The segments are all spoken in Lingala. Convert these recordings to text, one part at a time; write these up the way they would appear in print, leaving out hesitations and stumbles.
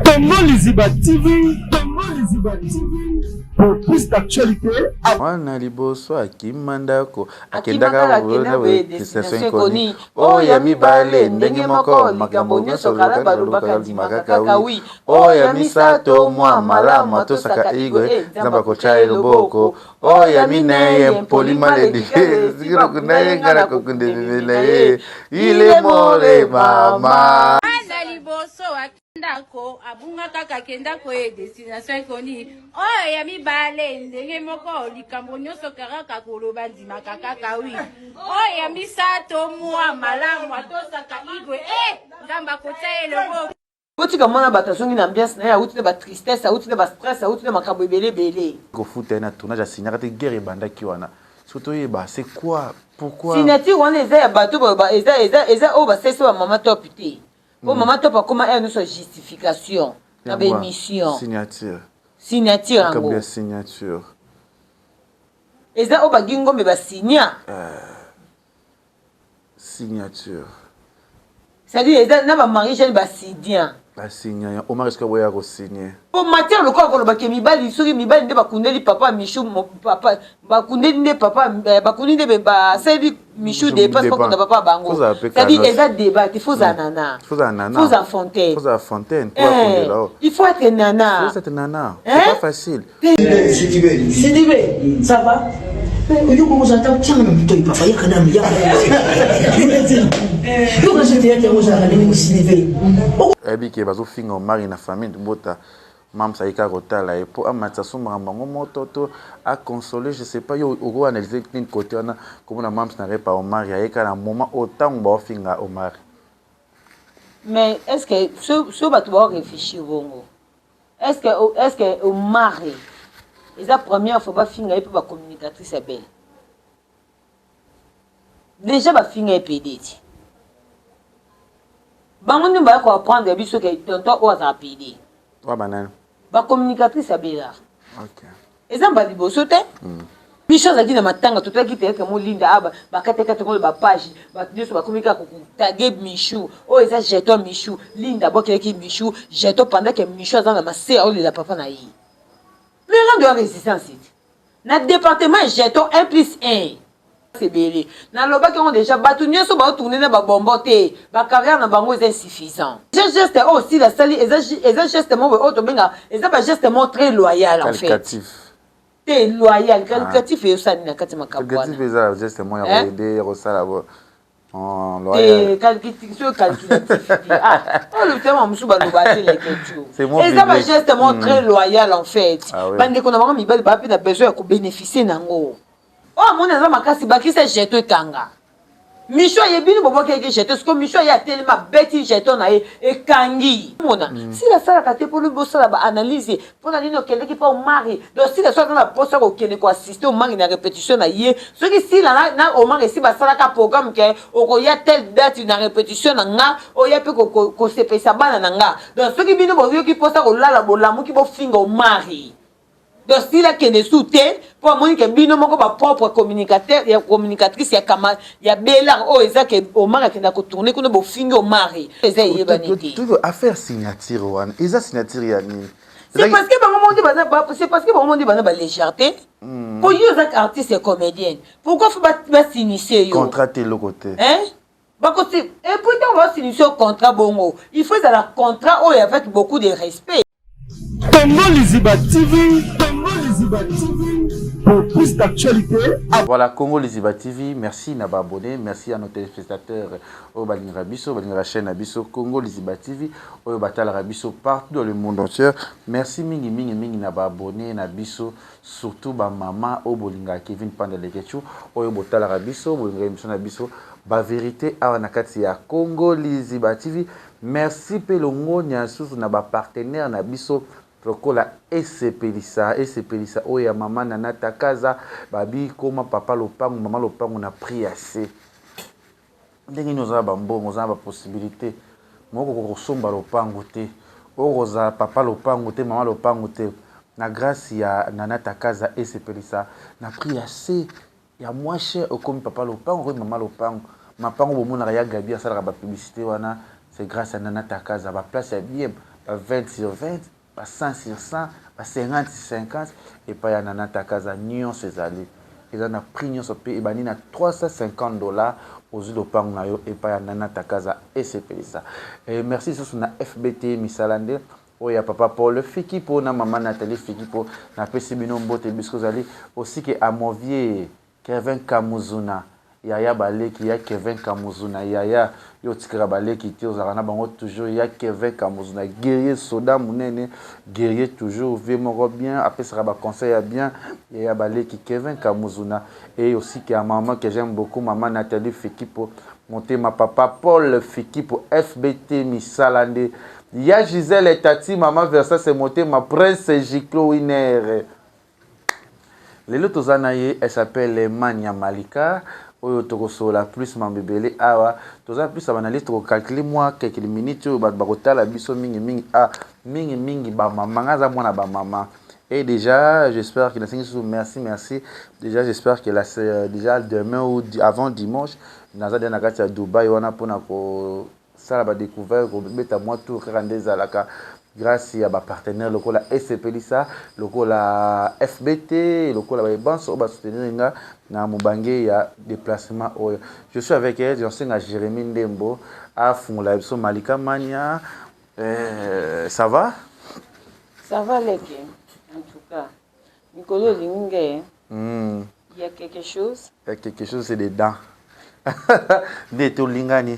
Congo Liziba TV, Congo Liziba TV, pour plus d'actualité. Mwana liboso akima ndako akendaka destination inconnue. Oyo ya mibale ndenge moko, makambo nyonso kala balobaka ndimaka kaka wi. Oyo ya misato mwa malamu atosaka igwe, Nzambe akotya ye loboko. Oyo ya minei mpoli maledi na ye nga nakokunda ebembe na ye ile mole mama. Mwana liboso akendako abunga kaka akendako ye destination inconnue. Oyo ya mibale ndenge moko, likambo nyonso kaka koloba ndimaka kaka wi. Oyo ya misato mwa malamu atosaka igwe, eh Nzambe akotia ye loboko. Botika mwana bato azongi na ambiance na ye, awuti na ba tristesse, awuti na ba stress, awuti na makambo ebele ebele. Kofuta ye na tournage asignaka te, guerre ebandaki wana soki toyeba c'est quoi, pourquoi. Signature wana eza ya bato oyo eza eza eza oyo basalisi ba mama top te. Po mama top akoma heure nyonso justification na ba emission. Signature. Signature yango. Likambo ya signature. Eza oyo ba Guy Ngombe ba signa. Signature. C'est-à-dire eza na ba Marie Jeanne ba signa. Ba signa ya Omar est-ce que boya ko signer? Po matière lokola koloba ke mibali soki mibali nde bakundeli papa Michou papa bakundeli nde papa bakundi nde basaleli Michou dépasse bakunda papa bango. C'est-à-dire eza débat te, faut za nana. Faut za nana. Faut za fontaine. Faut za fontaine pour bakundela o. Il faut être nana. Faut être nana. C'est pas facile. Sidibe, Sidibe, ça va? Oyo bongo ozala tianga na motoi papa, yaka nanu, yaka. Yoka so teyate yango ozalaka ndenge Sidibe. Oyebi ke bazofinga Omari na famille bota Mam's aye kaka kotala ye po amatisa so makambo yango moto to a consoler, je sais pas yo oko analyser nini cote wana komona Mam's na repa Omari aye kaka na moment oyo tango baofinga Omari. Mais est-ce que so bato bao réfléchir bongo? Est ce que est ce que Omari eza première fois bafinga ye mpe ba communicatrice ya belle déjà bafinga ye pede ti bango nde baya ko apprendre biso ke tonton oyo azala pede wa banani ba communicatrice ya bella. Okay. Eza mbala liboso te. Michou azalaki na matanga, totalaki theatre molinda aba bakatekate ngo ba page, bato nyonso bakomi kaka kotage Michou, oyo eza jeton Michou, Linda abwakelaki Michou jeton pendant que Michou aza na mase aolela papa na ye. Mais rando ya resistance ti na departement ya jeton 1 plus 1 ebele nalobaki yango deja, bato nyonso baotourne na babombo te, bacarrière na bango eza insuffisant. Eza geste oyo Sila asali, eza geste moko oyo tobenga eza ba geste moko très loyal en fait. Qualitatif. Te loyal, qualitatif eyosali na kati makambo wana. Qualitatif eza geste moko ya koyede ya kosala bo. Te soki calculatif te, ah oyo lutema mosusu baloba te leketio. Eza ba geste moko très loyal en fait. Bandeko na bango mibali ba pe na besoin ya kobénéficier nango. Oyo amoni aza makasi, bakisa jeton ekanga. Michou aye bino bobwakaki jeton, sikoyo Michou aye atelemi abeti jeton na ye ekangi. Mona Sila asalaka te po lobi bosala ba analyse pona nini okendeki pa Omari. Donc Sila soki aza na posa kokende ko assister Omari na repetition na ye, soki Sila na, na Omari esi basalaka programme ke okoya telle date na repetition na nga, oya pe kosepelisa bana na nga. Donc soki bino boyoki posa kolala bolamuki bofinga Omari. Donc Sila akende su te po amoni ke bino moko ba propre communicateur ya communicatrice ya kama ya Bellard oyo eza ke Omar akenda ko tourner kuna bofingi Omar eza eyebani te. Toujours affaire signature wana eza signature ya nini? C'est parce que bango moko nde baza c'est parce que bango moko nde baza ba légèreté. Po yo oza artiste et comédienne. Pourquoi faut ba ba s'initier yo? Contrat te eloko te. Hein? Bako si et puis tango ba s'initier contrat bongo, il faut ezala contrat oyo avec beaucoup de respect. Congo Liziba TV, Congo Liziba TV, pour plus d'actualités. Voilà, Congo Liziba TV, merci na ba abonnés, merci à nos téléspectateurs oyo balingaka biso, balingaka chaîne na biso Congo Liziba TV, oyo batalaka biso partout dans le monde entier. Merci mingi mingi mingi na ba abonnés na biso, surtout ba mama oyo bolingaka Kevin Panda Leketchou, oyo botalaka biso, bolingaka émission na biso, ba vérité awa na kati ya Congo Liziba TV. Merci pe longonya susu na ba partenaires na biso lokola esepelisa esepelisa oyo ya mama Nana Takaza babi koma papa lopangu mama lopangu na prix ya se ndenge nini oza na ba mbongo oza na ba possibilite mais okoka kosomba lopangu te okozala papa lopangu te mama lopangu te na grace ya Nana Takaza esepelisa na prix ya se ya moins cher okomi papa lopango okomi mama lopango mapango bomonaka ya Gaby asalaka ba publicité wana c'est grâce à Nana Takaza ba place ya bien. Ba 20 sur 20, ba 100 sur 100, ba 50 sur 50 epai ya Nana Takaza nyonso ezali. Eza na prix nyonso pe ebandi na 350 dollars ozwi lopango na yo epai ya Nana Takaza esepelisa. Et merci lisusu na FBT misala nde oyo ya papa Paul Fikipo na mama Nathalie Fikipo napesi bino mbote bisika ozali aussi que Amovie Kevin Kamuzuna yaya ba leki ya Kevin Kamuzuna yaya yo otikaka ba leki te ozalaka na bango toujours ya Kevin Kamuzuna guerrier soda munene guerrier toujours vie moko bien apesaka ba conseil ya bien yaya ba leki Kevin Kamuzuna et aussi que maman que j'aime beaucoup maman Nathalie Fikipo motema papa Paul Fikipo FBT misala nde ya Gisèle Tati maman Versace motema Prince Giclo Winner Lelo toza na ye, elle s'appelle Mania Malika oyo tokosolola plus mambo ebele awa. Toza plus ya b'analyse, toko calculer mwa quelques minutes oyo bato bakotala biso mingi mingi ah mingi mingi ba mama. Nga aza mwana ba mama. Et déjà, j'espère que nasengi susu merci merci. Déjà j'espère que la déjà demain ou avant dimanche naza deja na kati ya Dubaï wana pona ko sala ba decouverte kobeta mwa tour kaka nde ezalaka grâce ya ba partenaire lokola esepelisa lokola FBT lokola ba banso oyo ba soutenir nga na mobange ya déplacement oyo. Je suis avec elle, j'enseigne à Jérémie Ndembo afungola biso Malika Mania. Ça va? Ça va leke, en tout cas. Mikolo olingi nge. Il y a quelque chose. Il y a quelque chose, c'est dedans. Nde tolingani.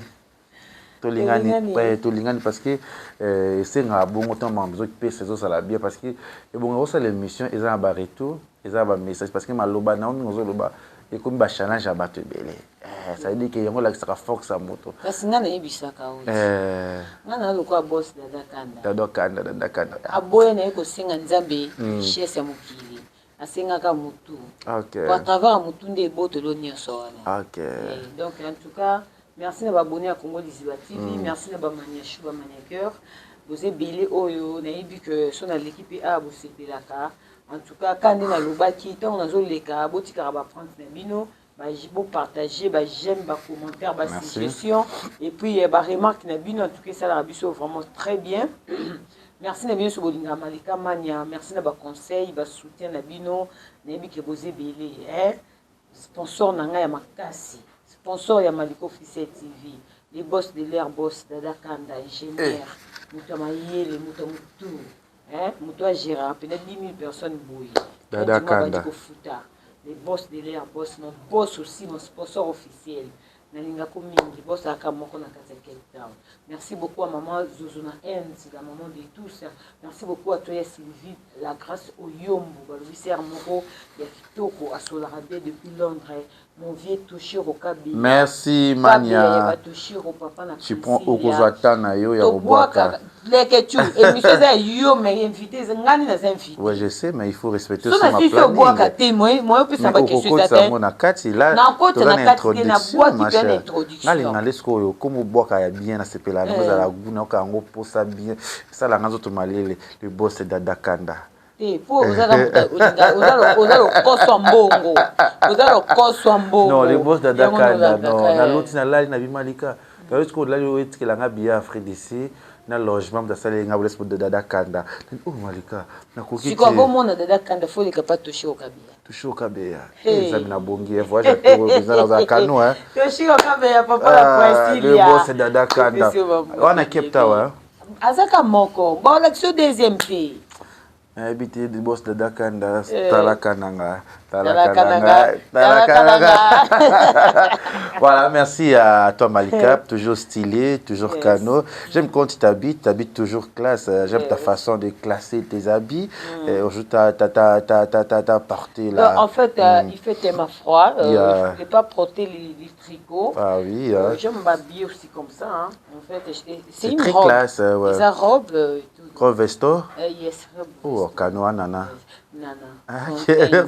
Tolingani, ouais, tolingani parce que esengaka bongo ntango makambo ezopesa ezosala bien parce que ebonga kosala émission eza na ba retour, eza na ba message parce que maloba na yo mingi ozoloba ekomi ba challenge ya bato ebele. Ça veut dire que yango elakisaka force ya moto. Kasi nga nayebisaka yo. Nga na lokola boss Dada Kanda. Dada Kanda, Dada Kanda. Aboya na ye kosenga Nzambe richesse ya mokili. Asengaka mutu. Okay. Po à travers mutu nde ebotolo nyonso wana. Okay. Donc en tout cas, merci na ba abonnés ya Congo Liziba TV, merci na ba maniachou, ba maniaqueurs. Boza ebele oyo nayebi que so na leki pe awa bosepelaka. En tout cas, ka nde nalobaki ntango nazoleka botikaka ba prente na bino, bo partager, ba j'aime, ba commentaire, ba suggestion et puis ba remarque na bino. En tout cas, esalaka biso vraiment très bien. Merci na bino so bolingaka Malika Mania, merci na ba conseil, ba soutien na bino. Nayebi ke boza ebele, hein? Sponsor na ngai ya makasi, sponsor ya Malika Officiel TV, les boss de l'air boss Dada Kanda, ingénieur, moto ya mayele, moto ya motu, hein? Moto a gérera pena 10 000 personnes boye. Dada Kanda. Kofuta. Les boss de l'air boss, mon boss aussi, mon sponsor officiel. Nalingako mingi, boss aka moko na kati ya Cape Town. Merci beaucoup à maman Zozona Enz, la maman de tous. Merci beaucoup à toi Sylvie, la grâce Oyombo, balobi ser moko ya kitoko asolara bien depuis Londres. Mon vieux Toshiro Kabe. Merci Mania. Ba Toshiro papa na Tu prends okozata na yo ya kobwaka. Leke tu émission eza yo mais invité ngani na invité. Ouais, je sais mais il faut respecter son planning. So na bwaka te moi moi opesa ba question eza te. Na kati là. Na koti na kati te na bwaki pe na introduction. Ngali ngale sikoyo komo bwaka ya bien na sepela na kozala goût na oka yango posa bien. Sala nga nzoto malele le boss Dada Kanda. Te po oza oza lokoso mbongo. Oza lokoso mbongo. Non, le boss Dada Kanda non. Na loti na lali na bimalika. Na loti ko lali oyetikela nga billet Afrique d'ici na logement mutu asaleli nga bolesi po Dada Kanda. Oh Malika, nakoki te. Sikoyo bomona Dada Kanda faut leka pa Toshiro Kabeya. Toshiro Kabeya. Nzambe na bongi voyage ya tour eza na za kano hein. Toshiro Kabeya papa la Princilia. Le boss Dada Kanda. Wana Cape Town hein. Azaka moko. Bon la deuxième te. Nayebi te boss Dada Kanda, talaka nanga, talaka nanga, talaka nanga. Voilà, merci à toi Malika, toujours stylé, toujours cano. J'aime quand tu t'habilles, tu t'habilles toujours classe. J'aime ta façon de classer tes habits. Aujourd'hui, t'as porté la... En fait, il fait tellement froid. Je ne voulais pas porter les tricots. Ah oui. J'aime m'habiller aussi comme ça. Hein. En fait, c'est une très robe. classe. Ouais. C'est une robe. Et tout. Robe vesto? Yes, robe. Oh, cano, nana. Nana. Ah,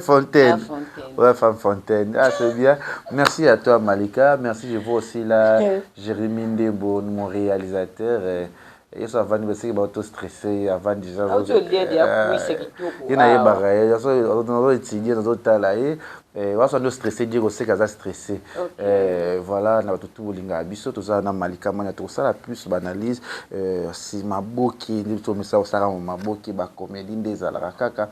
Fontaine. Fontaine. Ah, Fontaine. Ouais, femme Fontaine. Ah, c'est bien. Merci à toi, Malika. Merci, je vois aussi là Jérémy Ndembo, mon réalisateur. Ye so avandi beseki bato stressé, avandi déjà. Auti olia deya cuisse kitoko. Ye nayebaka ye, nazo étudier, nazotala ye. Waso ando stressé, Diego seka aza stressé. Voilà, na bato tu bolingaka biso, tozala na Malika Mania, tokosala plus baanalyse si maboki nde biso omesa kosala maboki, bacomédie nde ezalaka kaka.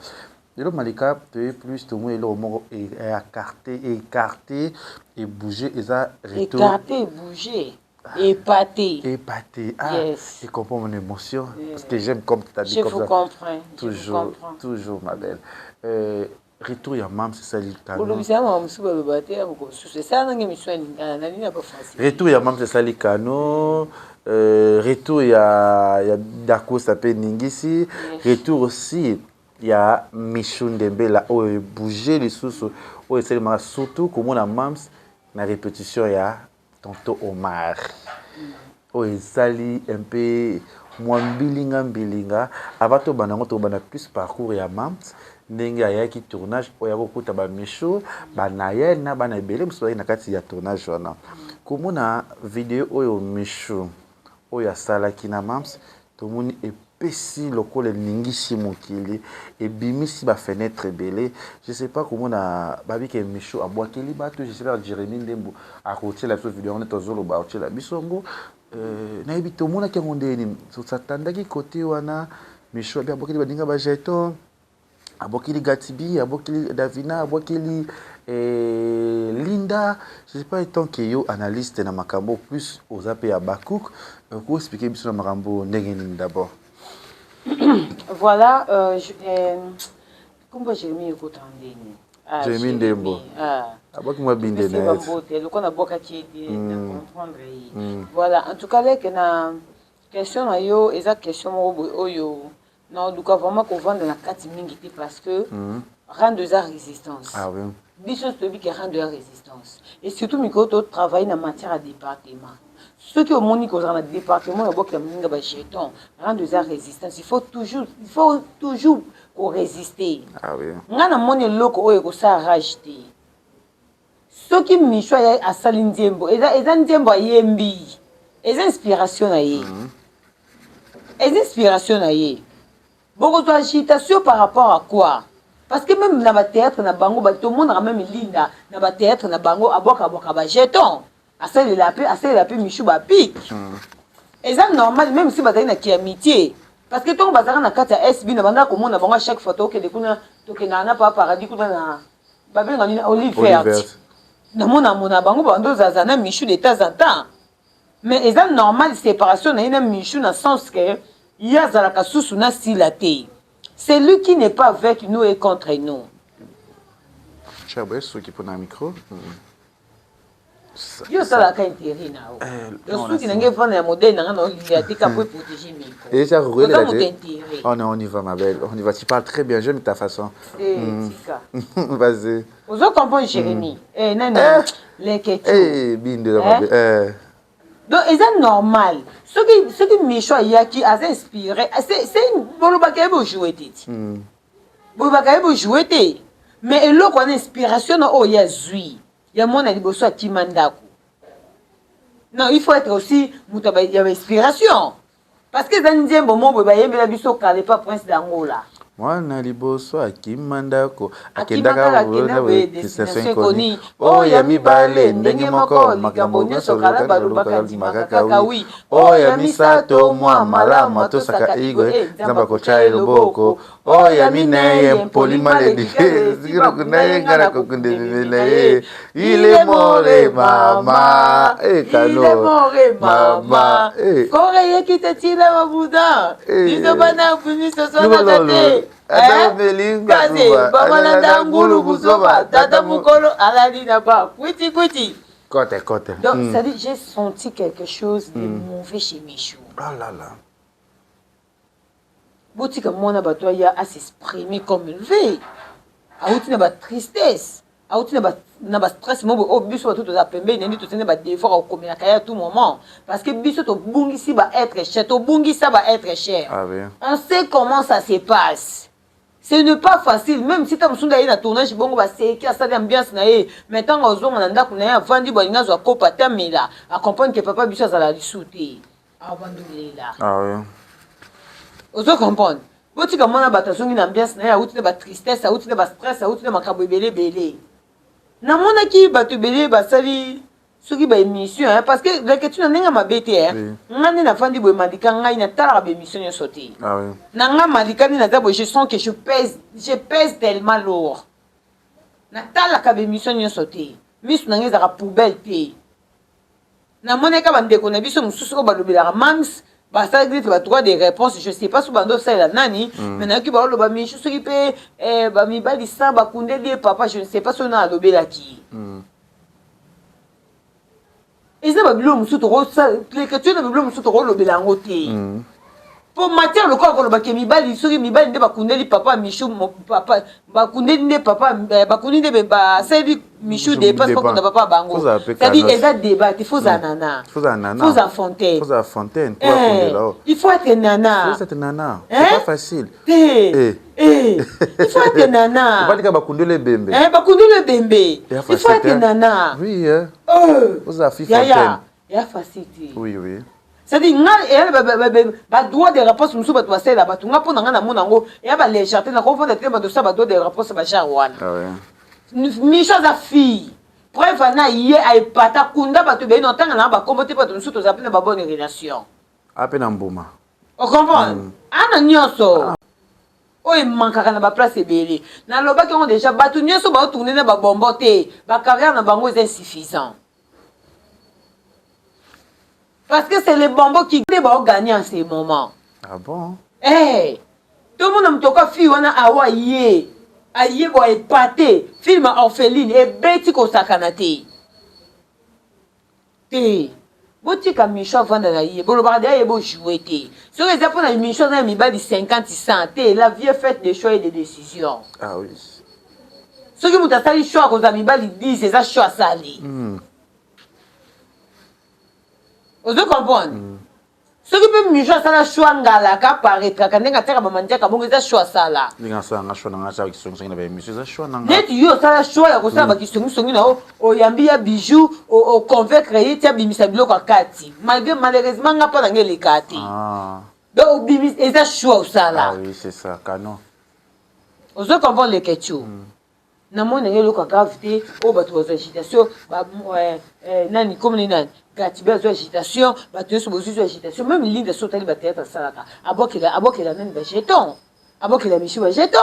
Lelo Malika toye plus, tomoni eloko moko écarté, écarté, ebouge, eza retour. Écarté, ebouge, épaté. Épaté. Ah, yes. Tu comprends mon émotion. Parce que j'aime comme tu t'as dit Je comme vous ça. Comprends. Toujours, je vous comprends. Toujours, ma belle. Retour ya mam, c'est ça likano. Olobisa mama mosusu baloba te ya moko mosusu esala nange miso ya lingala na nini ya bafrançais. Retour ya mam, c'est ça likano. Retour ya Dakosa pe ningisi. Retour aussi ya Michou Ndembela oyo bouger lisusu oyo esalemaka surtout komona mams na répétition ya tonton Omar. Oyo esali un peu mwa mbilinga mbilinga. Avant tobanda yango, tobanda plus parcours ya mams, ndenge ayaki tournage oyo akokuta bamichou, banayel na bana ebele mosusu bazalaki na kati ya tournage wana. Komona video oyo Michou oyo asalaki na mams, tomoni epesi lokola eningisi mokili, ebimisi bafenêtre ebele. Je sais pas, komona babike Michou abwakeli bato, je sais pas, Jérémi Ndembo akotiela biso video yango nde tozoloba, akotiela biso yango. Nayebi tomonaki yango ndenge nini, tosatandaki kote wana. Michou abi abwakeli baninga bajeton, abwakeli Gatibi, abwakeli Davina, abwakeli Linda. Je sais pas, étant que yo analyste na makambo, plus oza mpe ya bacook, koexplike biso na makambo ndenge nini d'abord? Voilà, kombo Jérémi ekota ndeni? Ah, Jérémi Ndembo. Ah. Abwaki mwa binde na ye. Bambote lokola nabwakaki ete na comprendre ye. Voilà, en tout cas leke na question na yo, eza question moko boye oyo naoluka vraiment kovanda na kati mingi te, parce que rando eza résistance. Ah oui. Biso toyebi ke rando ya résistance, et surtout mikolo totravaille na matière ya département. Soki omoni kozala na département ya bokela moninga bajeton, rando eza résistance, il faut toujours korésister. Ah oui. Nga namoni eloko oyo ekosala rage te. Soki Micho asali nzembo, eza nzembo ayembi, eza inspiration na ye, eza inspiration na ye. Bokozwa agitation par rapport à quoi? Parce que même na bathéâtre na bango, tomonaka même Linda na bathéâtre na bango abwaka bajeton, asalela mpe Michu bapique. Eza normal, même si bazali na kiamitié, parce que ntongo bazalaka na kati ya SB na bandaka komona bango, à chaque fois tokende kuna, tokendaka na pa Paradis kuna na babenga nini, Olive Verte, namona mona bango bando ozaza na Michu de temps en temps. Mais eza normal séparation na ye na Michu, na sens que ye azalaka susu na sila te. Celui qui n'est pas avec nous est contre nous. Cher, soki mpona micro. Yo osalaka intérêt na yo, donc soki nange evanda ya modèle nanga na olinga te ka po eprotéger micro. Et ça, oza moto intérêt. Oh non, on y va, ma belle. On y va. Tu parles très bien. J'aime ta façon. Tika. Vas-y. Ozo comprendre Jérémy? Eh, nani? Leketi. Eh, binde ma belle. Eh. Donc eza normal soki Micho ayaki, aza inspiré. Bolobaka ye bojoue te ti, bolobaka ye bojoue te, mais eloko wana, inspiration na oyo ye azwi ya mwana liboso akima ndako, non, il faut être aussi moto ya bainspiration, parce que eza nzembo mo boye bayembela biso kala epa Prince d'Angola. Mwana liboso akima ndako, akendaka destination inconnue. Oyo ya mibale ndenge moko, makambo nyonso kala balobaka ndimaka kaka wi. Oyo ya misato mwa malamu atosaka igwe, Nzambe akotya ye loboko. Oyo ya minei mpoli maledi na ye, nga na kokunde bebe na ye. Il est mort mama il est mort mama kore yeki te tila mabuda biso bana biso swanaka te kasi bamalanda ngulu buzoba tata mokolo alali na ba kwiti kwiti. Kote kote. Donc ça dit, j'ai senti quelque chose de mauvais chez Michou. Ah là là. Botika mwana bato aya as'exprimer comme il veut. Awuti na batristesse, awuti na bastress mo boye oyo biso bato toza pembeni nde tosali badevoir akokomelaka ye à tout moment, parce que biso tobungisi baêtre cher, tobungisa baêtre cher. Ah oui. On sait comment ça se passe, ce n'est pas facile. Même si ta mosusu aye na tournage bongo, baseki, asali ambiance na ye, mais ntango azonga na ndako na ye, avandi boye, alingi azwa kopa atamela, acomprendre ke papa biso azala lisu te. Abandi olela. Ah oui. Ozo comprendre? Botika mwana bato azongi na ambiance na ye, awuti na ba tristesse, awuti na ba stress, awuti na makambo ebele ebele. Namonaki bato ebele basali soki ba émission hein, parce que leketshou na ndenge mabe te hein. Oui. Nga nde nafandi boye Malika ngai natalaka ba émission nyonso te. Ah oui. Na nga Malika nde naza boye je sens que je pèse, je pèse tellement lourd. Natalaka ba émission nyonso te. Misu na ngai ezalaka poubelle te. Namonaki ba ndeko na biso mosusu oyo balobelaka Mams basalaki neti ba droit de réponse, je sais pas soki bando osalela nani, mais nayoki baoloba Michou soki mpe eh, bamibali 100 bakundeli ye papa, je ne sais pas soki nani alobelaki ye. Eza ba biloko mosusu tokosala, l'écriture na biloko mosusu tokolobela yango te. Po matière lokola koloba ke mibali soki mibali nde bakundeli papa Michou papa bakundeli nde papa eh, bakundi nde basali Michou dépasse bakunda papa bango. C'est-à-dire eza débat te, faut za nana. Faut za nana. Faut za fontaine. Faut za fontaine pour bakundela o. Il faut être nana. Faut être nana. C'est pas facile. Te. Eh. Eh. Il faut être nana. Obalika bakundeli ebembe. Eh bakundeli ebembe. Il faut être nana. Oui eh. Euh. Oza fi fontaine. Ya facile te. Oui oui. C'est-à-dire nga eya ba droit de réponse mosusu bato basalela bato nga mpo na nga namona yango eya ba légèreté na kovanda te bato osala ba droit de réponse ba genre wana. Ah ouais. Michou aza fille. Preuve ana ye aepata kunda bato ebele na otanga na bakombo te bato mosusu tozala mpe na ba bonne relation. Ape na mbuma. O comprendre? Ana nyonso. Oyo emankaka na ba place ebele. Nalobaki yango déjà bato nyonso bao tourner na ba bonbon te ba carrière na bango eza insuffisant. Parce que c'est le bonbon qui nde bao gagner en ce moment. Ah bon? Eh! Tomona moto oka fille wana awa ye aye bo epate film orpheline ebeti kosakana te. Te. Botika Michou avanda na ye. Bolobaka deja ye bo jouer te. Soki eza pona Michou aza na mibali 50 100 te. La vie est faite de choix et de décisions. Ah oui. Soki moto asali choix akozwa mibali 10 eza choix asali. Ozo comprendre? Soki pe Michou asala choix ngalaka aparaitraka ndenge atiaka ba mandiaka bongo eza choix asala. Ndenge asala nga choix na nga asala kisongisongi na ba emission eza choix na nga. Neti yo osala choix ya kosala ba kisongisongi na yo oyambi ya Bijoux o convaincre ye ti abimisa biloko ya kati malgre malheureusement nga pa na nga eleka te. Ah. Donc obimisa eza choix osala. Ah oui c'est ça canon. Ozo comprendre leketchou? Na moni nange eloko ya grave te oyo bato bazwa agitation ba eh, eh, nani komoni nani Gatibe azwa agitation bato nyonso bozwi zwa agitation meme Linda so otali ba théâtre asalaka abwakela abwakela nani ba jeton abwakela Michou ba jeton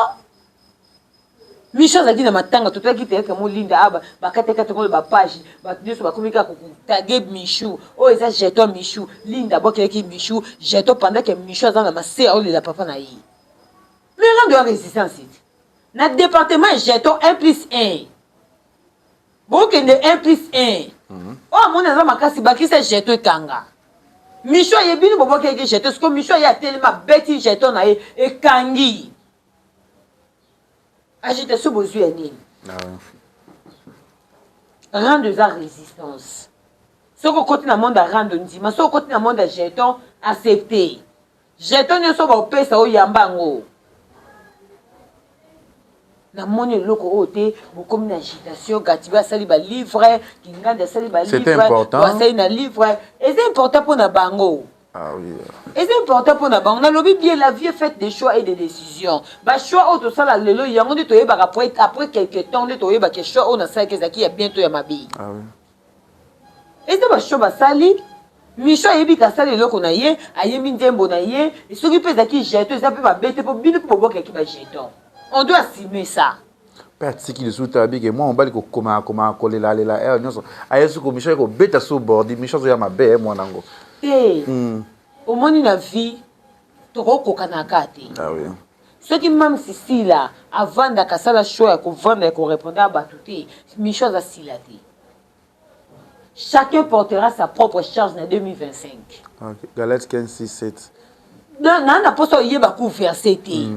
Michou azalaki na matanga totalaki théâtre mo Linda aba bakatakata ngo ba page bato nyonso bakomi kaka kotage Michou oyo eza jeton Michou Linda abwakelaki Michou jeton pendant que Michou aza na mase aolela papa na ye mais rando ya résistance te Na departement ya jeton 1 plus 1. Bokende 1 plus 1. Oyo amoni aza makasi bakisa jeton ekanga. Michou aye bino bobwakaki jeton sikoyo Michou aye atelemi abeti jeton na ye ekangi. Agitation bozwi ya nini? Rando eza resistance. Soki okoti na monde ya rando ndima, soki okoti na monde ya jeton accepte. Jeton nioso ba opesa yo yamba yango. Na moni eloko oyo te bokomi na agitation Gatibe asali ba livre Kingandi asali ba livre asali na livre eza important pona bango. Ah oui. Eza important pona bango nalobi bien la vie est faite de choix et de décisions. Ba choix oyo tosala lelo yango nde toyebaka après après quelque temps nde toyebaka choix oyo nasalaki ezalaki ya bien to ya mabe. Ah oui. Eza ba choix basali Michou ayebi ke asali eloko na ye ayembi nzembo na ye soki pe ezalaki jeton eza pe mabe te po bino pe bobwakaki ba jeton on doit assumer ça. Pe atiki lisusu te alobi ke mwana mobali kokomaka komaka kolela lela heure nionso aye suku Michou aye kobeta su bordi Michou azoya mabe eh mwana ngo. Te omoni na vie tokokokana ka te. Ah oui. Soki mam's sila avandaka asala choix ya kovanda ya ko repondaka batu te Michou aza sila te. Chacun portera sa propre charge na 2025. Okay. Galate 15, 6, 7. Donc, na na posa oyeba ku verset te.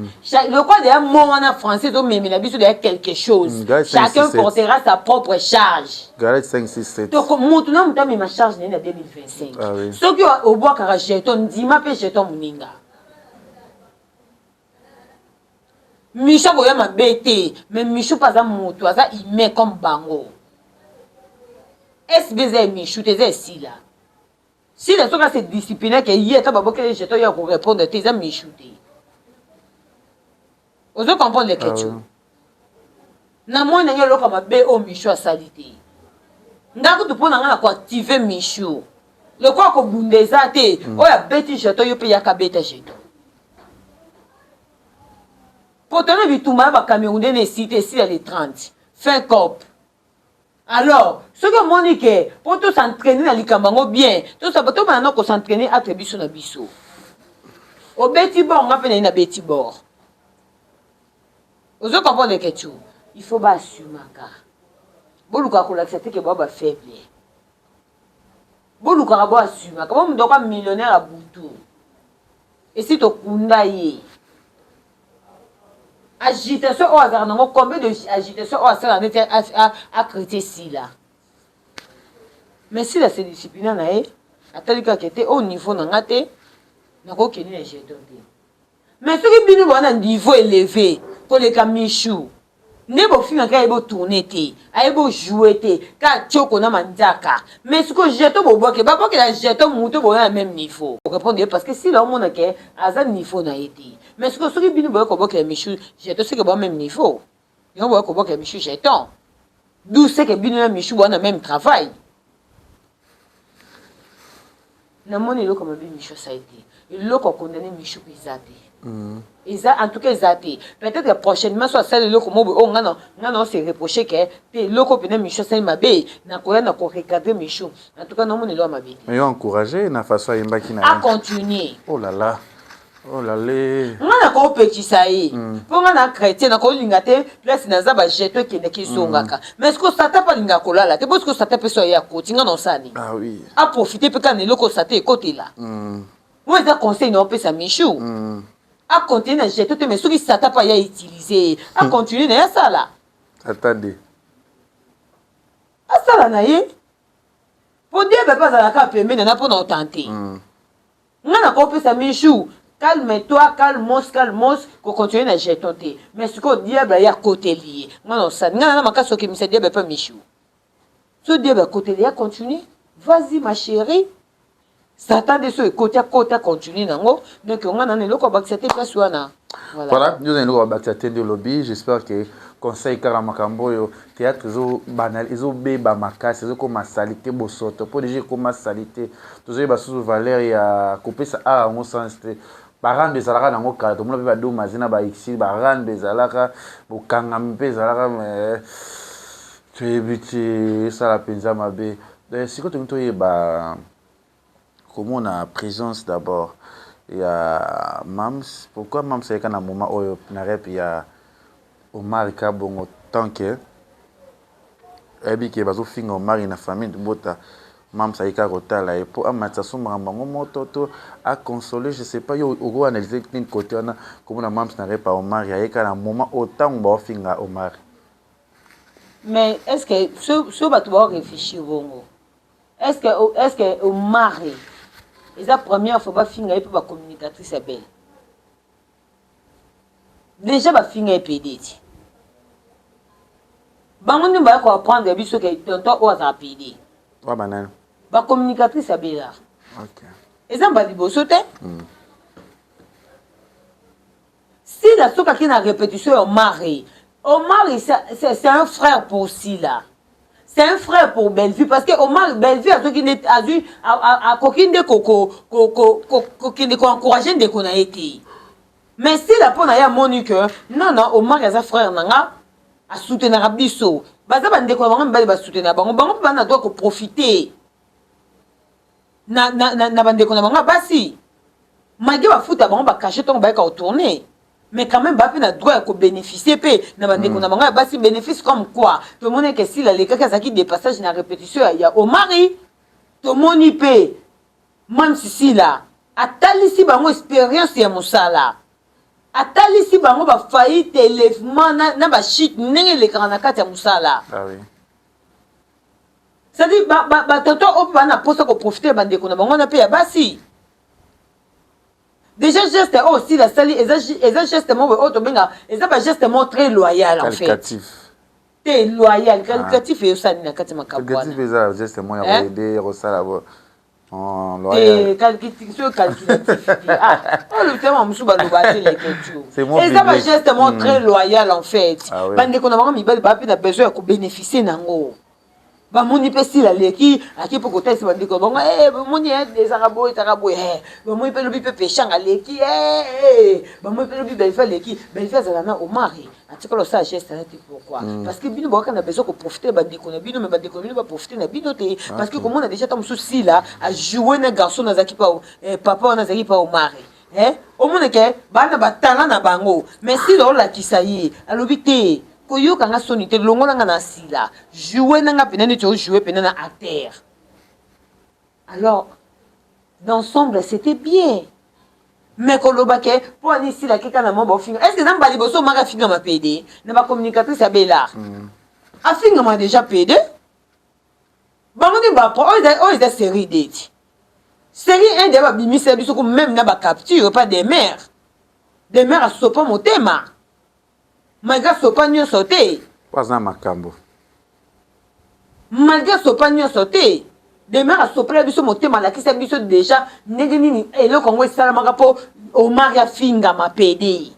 Lokola deya mot wana français ezomemela biso deya quelque chose. Chacun portera sa propre charge. Galate 5, 6, 7. Donc, moto na moto amema charge na ye na 2025. Ah, oui. Soki obwakaka jeton, ndima mpe jeton moninga. Michou akoya mabe te mais Michou pe aza mutu aza humain comme bango SB eza ya Michou te eza ya Sila. Sila soki ase discipline ke ye ata babokeli ye jeton ye ako repondre te eza Michou te. Ozo comprendre Leketchou? Ah, na moni ndenge eloko mabe oyo Michou asali te. Nga kutu mpo na nga na ko activer Michou. Lokola kobunda eza te, oyo abeti jeton yo mpe yaka beta jeton. Potone bitumba ya ba Camerounais na esili te, esila le 30. Fin cop. Alors, soki omoni ke po to s'entraîner na likambo yango bien, to sa to banda ko s'entraîner entre biso na biso. Obeti bord nga pe naye na beti bord. Ozo comprendre Ketchou? Il faut ba assumaka. Boluka kolakisa te ke ba ba faible. Bolukaka bo assumaka. Bo mutu millionnaire ya butu. Esi tokunda ye. Agitation oyo azalaka nango combien de agitation oyo asalaka neti a critique Sila. Mais Sila se disciplina na ye atali kaka te oyo niveau na nga te nakokende na jeton te. Mais soki bino boza na niveau eleve koleka Michou nde bofingaka ye bo tourner te aye bo jouer te kaka tioko na manzaka mais sikoyo jeton bobwake babwakela jeton moto boza na même niveau répondre ye parce que Sila omona ke aza niveau na ye te. Mais sikoyo soki bino boye kobokela Michou jeton seke boa meme niveau. Yango boye kobokela Michou jeton. D'où c'est que bino na Michou boa na même travail. Namoni eloko mabe Michou asali te. Eloko ya condamner Michou pe eza te. Eza en tout cas eza te. Peut-être que prochainement so asali eloko moko boye oyo nga na nga na se reprocher que te eloko pena Michou asali mabe nakoya na ko recadrer Michou. En tout cas namoni eloko mabe te. Mais yo encourager na façon ayembaki na ye. A continuer. Oh là là. Oh là là. Nga nakopekisa ye mpo nga na chrétien nakolinga te place naza ba jeton ekendeki ezongaka mais sikoyo satan mpe alingaka kolala te bo sikoyo satan mpe so aye akoti nga na osala nini? Ah oui. Aprofite mpe kaka na eloko satan ekotela oyo eza conseil na opesa Michou acontinue na jeton te mais soki satan mpe aye autilize ye acontinue na ye asala Satan de. Asala na ye mpo diable mpe azalaka pembeni na mpo na otante. Nga nako pesa Michou calme toi calmos calmos ko continuer na jeton te mais sikoyo diable aye akoteli ye nga na osali nga na makasi okimisa diable pa Michou so diable akoteli ye continue vas-y ma chérie Satan nde so ekoti akota continue nango donc nga na eloko abakisa te place wana. Voilà, voilà ndio na eloko abakisa te nde olobi. J'espère que conseil kaka makambo oyo théâtre ezo banal ezo beba makasi ezo koma salite bosoto po deja ekoma salite tozoyeba susu valeur ya kopesa art yango sens te. Barando ezalaka nango kala, tomona pe ba domaze na ba exil barando ezalaka bokangami pe ezalaka mais toyebi te esala penza mabe. Sikoyo tolingi toyeba komona presence d'abord ya Mam's, pourquoi Mam's ayeka na moment oyo na rep ya Omari Kabongo tant que ayebi ke bazofinga Omari na famille libota, Mam's aye kaka kotala ye po amatisa so makambo yango moto to a consoler je sais pas, yo oko analyser nini côté wana komona Mam's na rep ya Omari aye kaka na moment oyo tango baofinga Omari? Mais est-ce que so bato bao réfléchir bongo? Est-ce que est-ce que Omari eza première fois bafinga ye mpe ba communicatrice ya belle déjà bafinga ye pede ti bango nde baya ko apprendre biso ke tonton oyo azala pede wa banani ba communicatrice ya bella okay. Eza mbala liboso te. Sila soki ake na repetition ya Omari, Omari c'est un frère pour Sila. C'est un frère pour Bellevue parce que Omari Bellevue azoki nde azui akoki nde ko ko ko ko kokende ko encourager ndeko na ye te. Mais Sila mpo na ye amoni que non non Omari aza frère na nga asoutenaka biso. Baza ba ndeko na bango mibali ba soutenaka bango, bango mpe baza na droit ko profiter na na na, na ba ndeko na bango ya basi. Malgre bafuta bango ba cachet ntango bayaka ko tourner, mais quand même ba pe na droit ya ko beneficier pe na ba ndeko na bango ya basi. Benefice comme quoi? Tomoni ke Sila alekaki azalaki de passage na repetition ya, ya Omari. Tomoni pe Mam's Sila atalisi bango experience ya mosala, atalisi bango ba faillite, elèvement na, na ba chute ndenge elekaka na kati ya mosala. Ah oui. C'est-à-dire ba, ba, ba tonton oyo pe ba na posa ko profiter ya ba ndeko na bango wana pe ya basi. Déjà geste oyo Sila asali eza eza geste moko oyo tobenga eza ba geste moko très loyal en fait. Qualificatif. Te loyal, qualificatif ah. Eyosali na kati makambo wana. Qualificatif eza geste moko ya ko aider ya kosala bo. Te soki calculatif te. Ah, oyo lotema mosusu baloba te leketu. Eza ba geste moko très loyal en fait. Bandeko na bango mibali ba mpe na besoin ya kobénéficier nango. Bamoni mpe sila aleki ake mpe kotalisa bandeko na bango eh, bomoni eh, ezalaka boye ezalaka boye eh. Bamoni mpe lobi mpe peshanga aleki eh, eh. Bamoni mpe lobi Bellevue aleki. Bellevue azala na Omar atikala osala geste wana te pourquoi mm. Parce que bino boyaka na besoin koprofite bandeko na bino, mais bandeko na bino baprofite na bino te ah, parce que komona déjà ta mosusu sila ajoue na garçon nazalaki pa eh, papa wana azalaki pa Omar eh? Omona ke bana batala na bango, mais sila olakisa ye alobi te koyoka nga soni te, longola nga na sila, joue na nga mpena neti ojoue mpena na acteur. Alors d'ensemble c'était bien, mais koloba ke mpo ani sila keka na mwa baofinga, est ce que eza mbala liboso omaka afingama pede na bacommunicatrice ya Belar? Afingama déjà pede bango nde bapro oyo eza série deti série 1 deya babimisa biso ko même na bacapture pas des mères, des mères asopa motema malgré asopa nyonso te. Aza makambo. Malgré asopa nyonso te, Demer asopela biso motema, alakisa biso déjà ndenge nini eloko yango esalamaka mpo Omar afingama pede.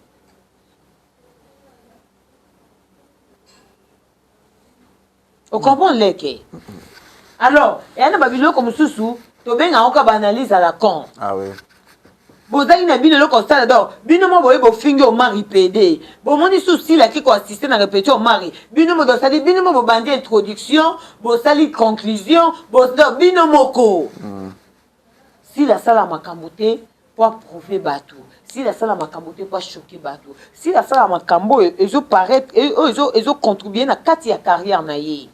Ocomprendre leke? Alors eya na babiloko mosusu tobengaka kaka baanalyse à la con. Ah oui. Bozali na bino eloko kosala, donc bino mo boye bofingi Omari pede, bomoni su silaki koassiste na répétition Omari, bino mo bosali, bino mo bobandi introduction, bosali conclusion, donc bino moko. Sila asala makambo te po approuver bato, sila asala makambo te po achoquer bato, sila asala makambo oyo ezoparaître, oyo ezocontribue na kati ya carrière na ye.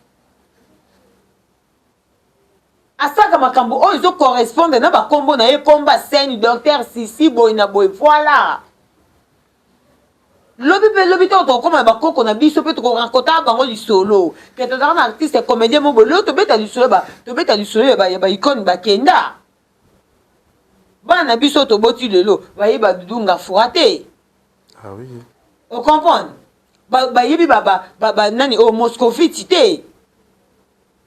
Asalaka makambo oyo ezocorrespondre na bakombo na ye, komba scène, docteur Sisi, boye na boye, voilà. Lobi mpe lobi ntango tokokóma na bakoko na biso mpe tokorakontaka bango lisolo ke tozalaka na artiste comédien mo boye, lelo tobeta lisolo tobeta lisolo ya baicone bakenda. Bana na biso toboti lelo bayeba Dudu Ngafura te. Ah oui. Ocomprendre? Bayebi nani oyo Moscovite te.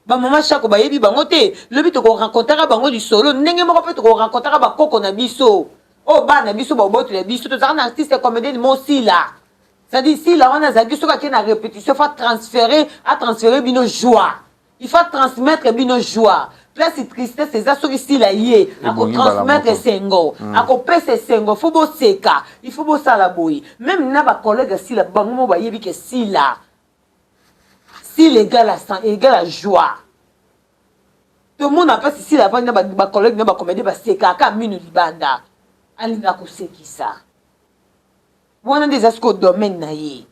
Bamama Shako bayebi bango te. Lobi tokorakontaka bango lisolo ndenge moko mpe tokorakontaka bakoko na biso oyo bana na biso babotela biso tozalaka na artiste comédienne Mosila. C'est-à-dire Sila wana azalaki soki ake na répétition faut transférer, atransférer bino joie, il faut transmettre bino joie. Place tristesse eza, soki Sila ye akotransmettre esengo, akopesa esengo, faut boseka, il faut bosala boye. Même na bacollègue ya Sila bango mo bayebi ke Sila Sila égale à, égale à joie. Tomona mpasi Sila avandi na bacollègue na bacomédien, basekaka mino libanda, alinga kosekisa. Wana nde eza sikoyo domaine na ye.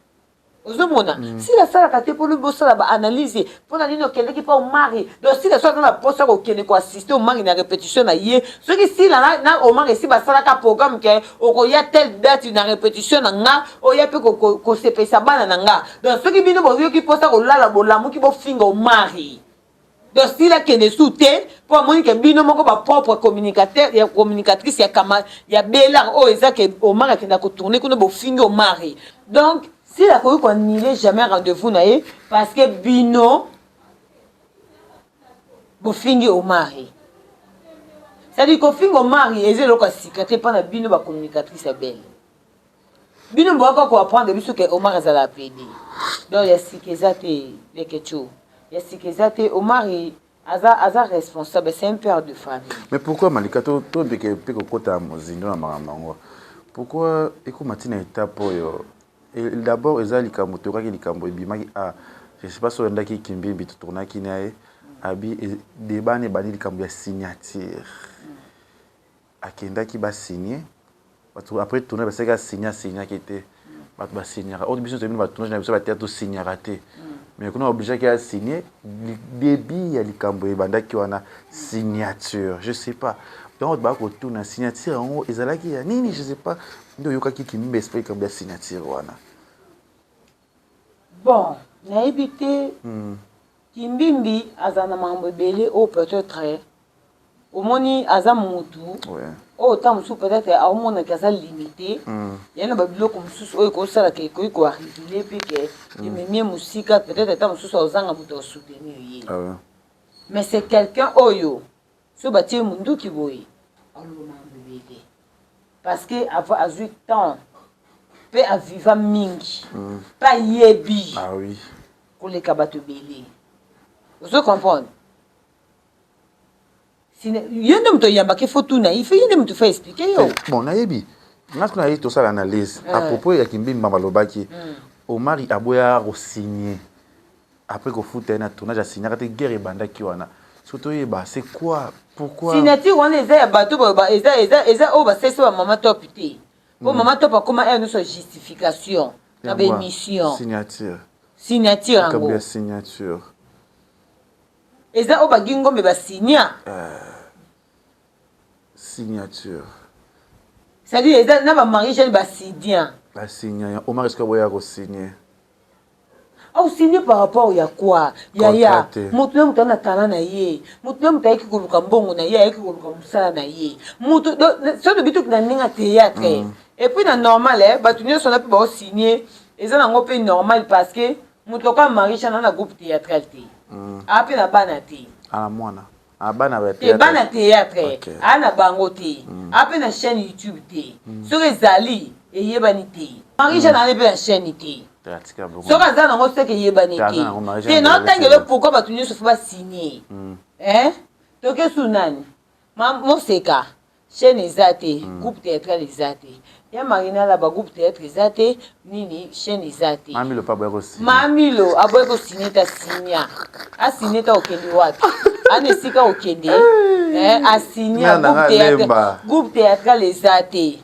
Ozomona Sila asalaka te mpo lobi bosala baanalyse mpona nini okendeki mpa Omari. Donc Sila so aza na mposa kokende koassiste Omari na répétition na ye, soki Sila na Omari esi basalaka programme ke okoya telle date na répétition na nga, oya mpe kosepelisa bana na nga, donc soki bino boyoki mposa kolala bolamuki bofinga Omari. Donc Sila akende su te mpo amoni ke bino moko bapropre communicateur ya communicatrice ya kama ya Belar oyo eza ke Omar akenda kotourne kuna bofingi Omari. Donc Sila akoki koannule jamais rendez-vous na ye parce que bino bofingi Omari. C'est-à-dire kofinga Omari eza eloko ya sika te mpo na bino bacommunicatrice ya Belle. Bino boyaka koapprendre biso ke Omar azala pede. Donc ya sika eza te lekecho, ya sika eza te. Omar aza, aza responsable, c'est un père de famille. Mais pourquoi Malika to tobeke mpe kokota mozindo na makambo yango? Pourquoi ekóma ntina étape oyo? D'abord eza likambo toyokaki, likambo ebimaki, a je sais pas soki oyandaki Kimbimbi, totournaki na ye abi débat na ebandi likambo ya signature. Akendaki basigne bato après tournage basalaki asigne, asignaki te. Bato basignaka oyo biso toyebi na batournage na biso batea tosignaka te, mais kuna obligeaki asigne. Début ya likambo ebandaki wana signature, je sais pas. Donc baka kotuna signature yango ezalaki ya nini, je sais pas nde oyokaki Kimbimbi esprit likambo ya signature wana. Bon, nayebi te. Kimbimbi azala na makambo ebele oyo peut-être omoni aza mutu oyo ntango mosusu peut-être aomonaki aza limité ya na babiloko mosusu oyo ekosalaka ekoki koarrivele mpe ke ememi ye mosika, peut-être ntango mosusu azanga moto asoutenir ye. Ah ouais. Mais c'est quelqu'un oyo Soki batie ye munduki boye aloba makambo ebele parce que azui temps pe a viva mingi pe ayebi ah oui. koleka bato ebele ozo comprendre ye nde moto oyambaki fo tuna ye ye nde moto fo explique yo bon nayebi nga sikoyo nayebi tosala analyse à propos ya kimbimba balobaki omari aboya kosigne Après kofuta ye na tournage asignaka te guerre ebandaki wana soki toyeba c'est quoi pourquoi signature wana eza ya bato eza eza eza oyo basalisa ba mama top te po mm. mama top akoma heure nyonso justification na ba émission signature signature yango ya signature eza oyo bagingombe basigna euh, signature c'est-à-dire eza na ba marie jeune basigna basigna omar eske boya kosigne Au signe par rapport ya quoi yaya moto na moto aza na talent na ye moto na moto ayaki koluka mbongo na ye ayaki koluka mosala na ye moto soki tobi toki na ndenge ya théâtre mm. et puis na normal eh, bato nyonso wana mpe baosigne eza nango mpe normal parce que moto lokola marie chana na groupe théâtral te mm. aa mpe na bana te ana mwana ah, bana te bana théâtre okay. aa na bango te mm. aa mpe na chaîne youtube te mm. soki ezali eyebani te marie jeanne mm. aza mpe na chaîne te soki aza nango seke eyebani te te naotangelo pourkui bato nyonso fo basigne mm. eh? toke su nani moseka Chaine eza te groupe theatral eza te ya marina laba groupe theatre eza te nini chaine eza te Mamilo pe aboya ko signer. Mamilo aboya ko signer te asigna asigner te okende wapi ana esika okende eh, asigna groupe theatre groupe theatral eza te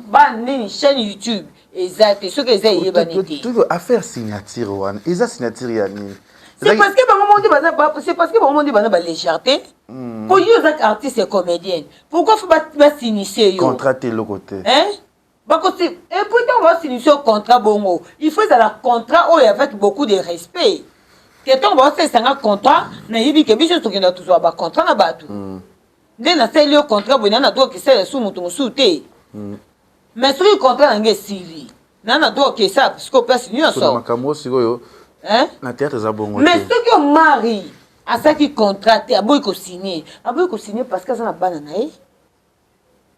ba nini chaine YouTube eza te soki eza eyebani te. Affaire signature wana eza signature ya nini? C'est parce que bango moko baza c'est parce que bango moko baza ba légèreté. Mm. Po yo oza artiste et comédienne. Pourquoi faut ba ba signifier yo? Contrat te eloko te. Hein? Bako si et puis tant ba signifier contrat bongo, il faut ezala contrat oyo avec beaucoup de respect. Que tant ba sesanga contrat, na yebi que biso tokenda tozwa ba contrat na bato. Mm. Nde nasali yo contrat boye na na droit kesala su moto mosusu te. Mm. Mais soki contrat na ngai esili na na droit okesa sikoyo place nyonso. Makambo oyo sikoyo na théâtre eza bongo te. Mais soki omari asalaki contrat te aboyi kosigne aboyi kosigne parce que aza na bana na ye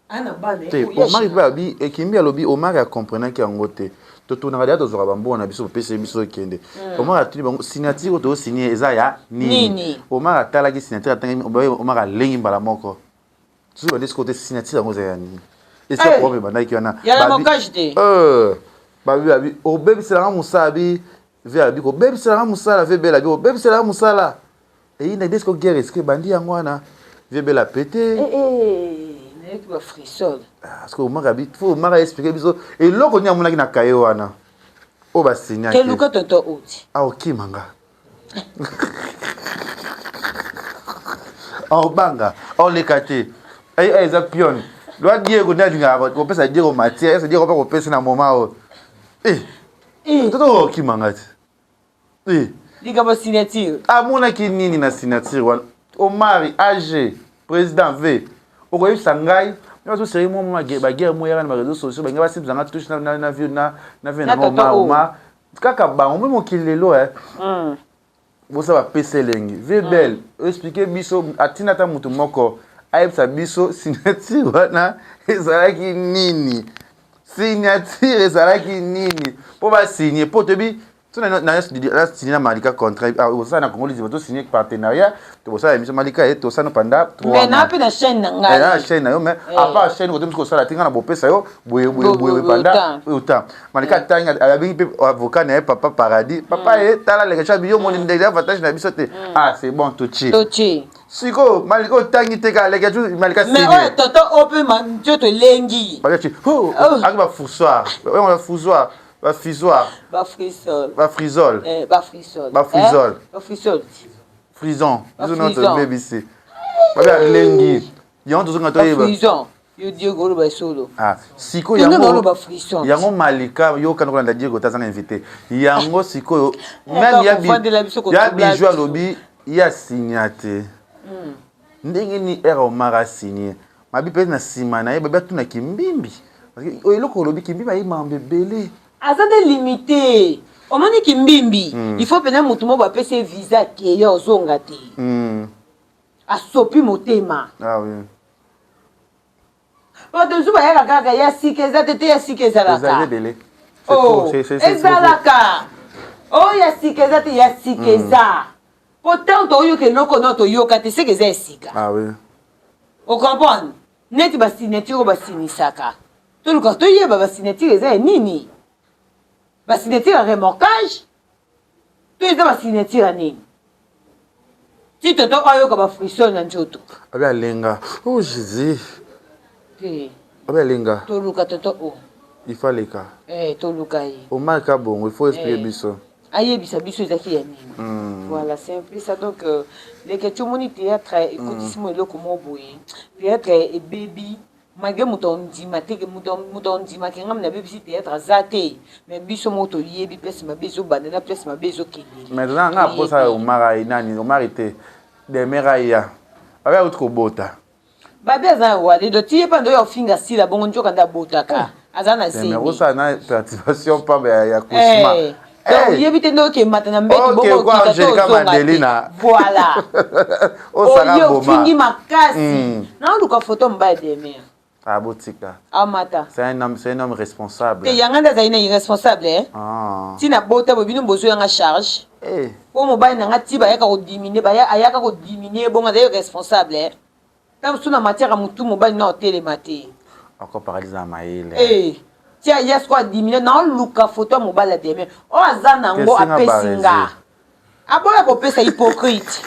ana bana te omari mpe abi ekimbi alobi omari akomprenaki yango te totunaka deja tozwaka bambongo na biso bopesi biso okende hmm. omar atuni bango signature oyo tozosigne eza ya nini omar atalaki signature atangi omar alengi mbala moko soki bande sikoyo te signature yango eza ya nini esika eh. problème ebandaki wana euh, babi babi obebiselanga mosala bi ve abi kobebiselanga mosala ve bela bi obebiselanga mosala eyinda nde siko guerre esika ebandi yango wana ve bela pete eh, eh, nayoki bafrisol ah, siko omaka bi fo omaka explike biso eloko nini amonaki na kaye wana oyo basignaki keluka tonton oti aokima nga aobanga aoleka te eza pione lwa diego nde alingaka kopesa diego matière ese diego mpe kopesa na moment oyo eh, eh. toto okima nga te eh. likambo signature amonaki nini na signature wana omari ag président v okoyebisa ngai bazo seri mwa baguerre mwa yaka na bareseau sociaux balingi basimisa nga touche na vie na nga omar kaka bango mpe mokili lelo eh. Mm. bosa bapesa elengi vie mm. belle explike biso atina ata moto moko ayebisa biso signature wana ezalaki nini signature ezalaki nini mpo basigne mpo toyebi so nasigne na malika contrat ah, osala na congo liziba tosigne partenariat tokosala émission malika ye tosala panda mais na mpe na chaîne na ngai na chaîne na yo mais eh. à part chaîne kote mosusu kosala te ngai na bopesa yo boye boye boye panda autant malika atangi abengi mpe avocat na ye papa paradis papa ye tala leka chabi yo moni ndenge avantage na biso te ah c'est bon totie totie sikoyo malika otangi te kaka leka malika mais oyo toto oyo mpe nzoto elengi aki bafoursoir bafoursoir bafisoir bafrisol bafrisol bafrisol bafrisol bafrisol frison biso nyonso tobebisi babe alengi yango tozonga toyeba yo diego oloba solo ah, sikoyo yango yango malika yokana kolanda diego te azanga invité yango sikoyo meme ya bijou alobi ye asinya te hmm. ndenge nini ere omar asigne mabi mpe na nsima na ye babi atuna kimbimbi eloko olobi kimbimbi aye mambo ebele aza nde limite omoni kimbimbi mm. il faut mpena motu moko bapesi ye visa keya ozonga te mm. Asopi motema. Ah oui. Bato mosusu bayaka kaka ya sika eza te te ya sika ezalaka. Ezali ebele. Oh, ezalaka. Oh ya sika eza te ya sika mm. eza. Po tant toyoka eloko no toyoka te seke eza ya sika. Ah oui. O comprendre? Neti ba signature oyo basinisaka. Toluka toyeba ba signature eza ya nini? Ba signature ya remorquage to eza ba signature ya nini? Ti toto ayoka ba frisson na nzoto. Abi alenga. Oh Jésus. Te. Abi alenga. Toluka toto o. Il faut aleka. Eh, toluka ye. Omar Kabongo, il faut expliquer eh. biso. Ayebisa biso ezalaki ya nini. Voilà, c'est un peu ça. Donc, euh, leke omoni théâtre ekotisi mo eloko moko boye. Théâtre ebebi malgré moto andima te moto andimaki ngai nabebisi théâtre aza te mais biso moko toyebi place mabe ezobanda na place mabe ezokende. Maintenant nga aposa Omar nani Omar te Demer aya babe auti kobota. Babe aza na wale do ti ye pa ndoyo ofinga sila bongo nzoka nde abotaka aza na zemi. Mais osala na perturbation pamba ya, ya cauchemar. Eh. Donc hey. yebi te nde okemata na mbeto okay, bongo okita to ozonga te. Voilà. Osala Oye ofingi makasi. Naoluka photo mobali Demer. Ah botika. Amata. C'est un homme, c'est un homme responsable. Te yanga nde azali na irresponsable eh. Ah. Tina bota bo bino bozo yanga charge. Eh. Po mobali na nga ti bayaka ko diminuer baya ayaka ko diminuer bongo azali responsable eh. Tango mosusu na matière ya mutu mobali na otelema te. Encore paralyse na mayele. Eh. Ti aya siko adiminuer na oluka photo ya mobali ya Demer. Oyo aza nango apesi nga. Aboya kopesa hypocrite.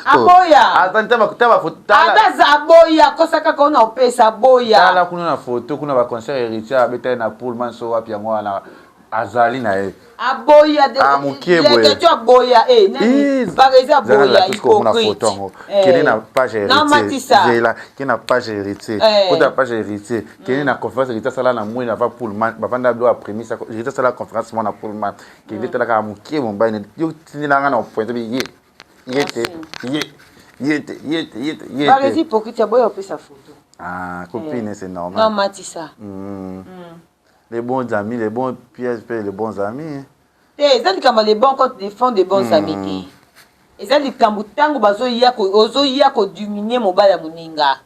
Aboya. Ata ntaba taba photo tala. Ata za aboya kosa kaka ona opesa aboya. Tala kuna na photo kuna ba concert héritier abeta na Pullman so wapi yango wana azali na ye. Aboya de. Ah mukie boye. Leketio aboya eh nani. Barezi aboya hypocrite. Photo yango. Kende na page héritier. Zela kende na page héritier. Kota page héritier. Kende na conférence héritier sala na mwina va Pullman bavanda do après misa héritier sala conférence mona Pullman. Kende tala kaka mokie mobali na yo tindela nga na pointe bi ye ye te ye ye te ye te ye te ye te. Barezi hypocrite aboya opesa photo. Ah copine c'est normal. Non matisa. Les bons amis, les bons pièges pe les bons amis. Te eza likambo les bons comptes des fonds des bons amis te. Eza likambo tango bazoya ko ozoya ko diminuer mobali ya moninga.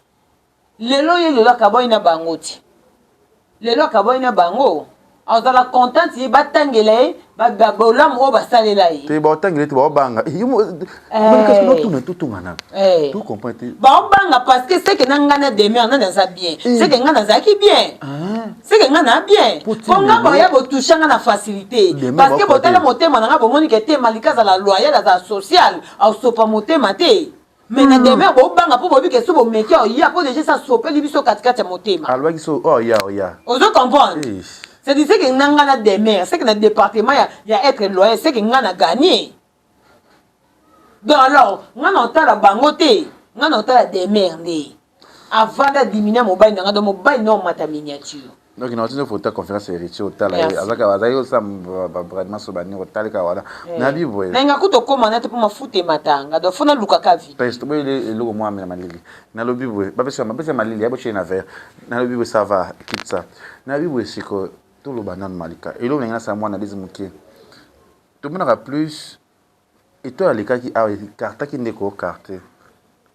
Lelo ye lelo akabwani na bango ti lelo akabwani na bango azala contente ye batangela ye bolamu oyo basalela ye te baotangela te baobanga totungana tocomprendre te baobanga parce que seke na ngai na demeure nani aza bien seke ngai nazalaki bien seke ngai na bien po ngai baya botouche ngai na facilité parce que botala motema na ngai bomoni ke te malika azala loyal azala social asopa motema te Mais na demeure bo banga po boyebi ke so bomeki oya po dejà esi asopeli biso kati kati ya motema. Alobaki so oya oya. Ozo comprendre? C'est disait que na nga na demeure, c'est que na département ya ya être loyal, c'est que nga na gagner. Donc alors, nga na otala bango te, nga na otala demeure nde. Avanda diminuer mobali na nga donc mobali na omata miniature. Donc na otindi photo ya conférence héritier otala ye azaka azali osala ba bradement so bani otali kaka wana na bi boye. Na nga kutu okoma na te po mafuta ematanga donc faut naluka ka vie. Pes to boye eloko mwa amela malili. Nalobi boye bapesa bapesa malili ya botie na verre. Nalobi boye ça va quitte ça. Nalobi boye siko toloba nanu malika eloko na ngai nasala mwana analyse moke. Tomonaka plus Etoile alekaki awa ecartaki nde ko carte.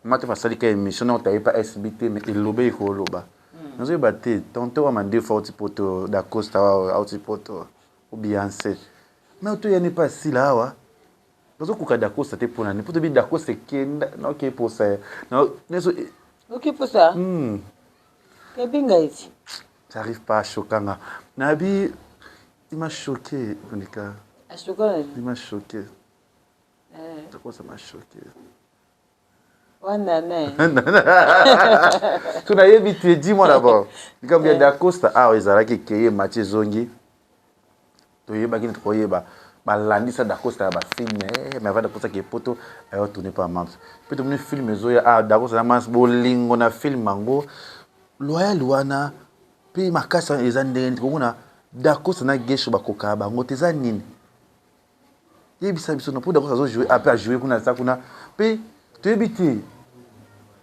Mama te asali ka émission na otaye pa SB te mais elobe eko loba. Nazo yeba te tonton wa mandefu auti poto da Costa wa auti poto ou Beyoncé. Mais oto yani pa sila awa. Nazo koka da Costa te pona ni poto bi da Costa kenda na okay posa. Na neso Okay posa. Kebenga eti. J'arrive pas à choquer nga. Nabi Il m'a choqué, Monica. Il m'a choqué. Eh. Quoi ça m'a choqué? Wana na. So nayebi te, dis-moi d'abord. Likambo ya Dacosta awa ezalaki ekeye match ezongi. Toyebaki nini tokoyeba. Balandisa Dacosta ya bafilme eh, mais avant Dacosta ke poto ayo tourner pa Mams. Pe tomoni film ezoya ah Dacosta na Mams bolingo na film yango loyal wana Pe makasi wana eza ndenge nini komona Dacosta na Guesho bakokaka bango te eza nini? Yebisa biso na po Dacosta azo jouer ape a jouer kuna aza kuna pe toyebi te.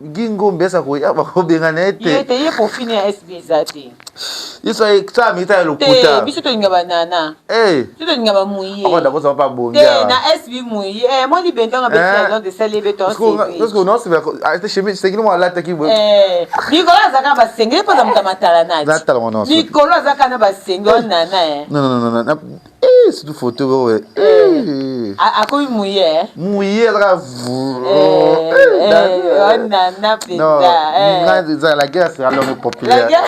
Guy Ngombe esa koya bakobengana ye te. Ye te ye profil ya SB eza te. Ye so sa milita ya lokuta. Te biso tolinga ba nana. Eh. Biso tolinga ba mouillé. Ako ndako sa pa bongi. Te na SB mouillé. Eh moi libenda nga beti ya Londres sali beto en CV. Parce que non c'est ah te chemise c'est moi alata ki boye. Eh Mikolo azaka ba senge pa za muta matala na. Na tala mon Mikolo azaka na ba senge nana eh. Non non non non. Eh, surtout photo oyo. Eh. Akomi mouillé. Mouillé azaka. Eh, nana penza. La guerre sera longue et populaire. La guerre.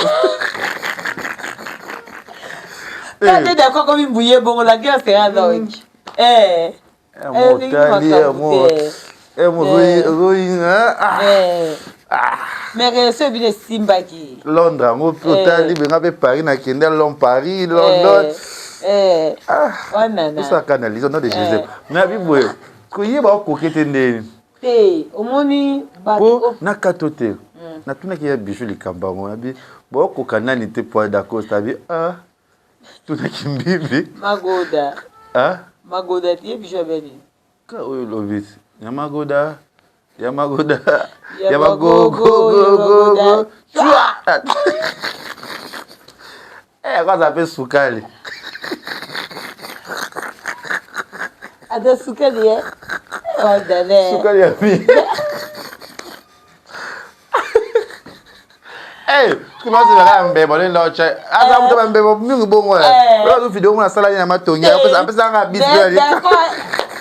T'es d'accord comme mouillé bon la guerre sera longue. Eh. Motali, mais relation ebino esimbaki londres yango mpe otali benga mpe paris nakende lon paris london osaka na liso nom de jésus nabi boye koyeba okoki te ndeni te omoni po nakato te natunaki ya bijou likambo yango nabi bokoka nani te po dacosta abi ah tunaki mbimbi magoda ah magoda ti ye bijou abeni ka oyo olobi ya magoda ya magoda ya magogogogogo eh aza mpe sukali ata sukali ye sukali ya mi Eh, tukunazilaka ya mbebo nde ndocha aza moto ba mbebo mingi bongo oyo video mona asalaki na matongi apesaka nga bis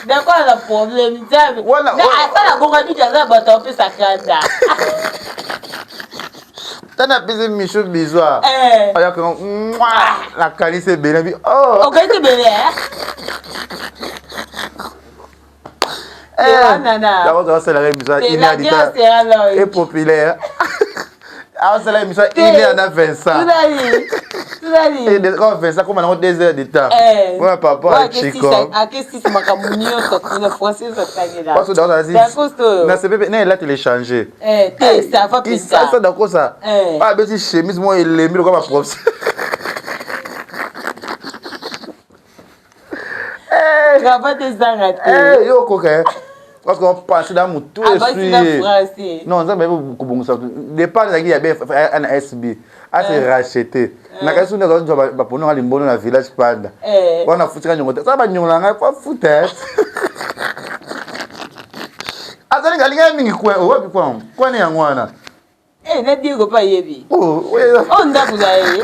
d'accord na problème nzambe asala bongo abiki aza bato apesa kanda tana apesi micho bizwa ayaka nakanisi ebele bi okanisi ebele aosalaka émission une heure du temps et populaire aosala émission une heure na Vincent quand Vincent koma nango 2 heures du temps wana papa chiko akesisi makambo nyonso kuna français otangela na sepepe na elati le changer te ça va pesa dakosa abeti chemise moko elembi lokola baprofesseur Cravate ezanga te. Eh, yo okoka eh. Parce qu'on passe dans mutu esui. Non, nzambe ayebi kobongisa départ ezalaki ya BF na SB. A se racheter. Na kasi nde azwa bapono nga limbono na village panda. Wana futika nyongo te. Sala ba nyongo na ngai fa futa. Azali alingaki mingi coin owapi coin. Coin yango wana. Eh, na Diego pa yebi. Oh, oh ndako na ye.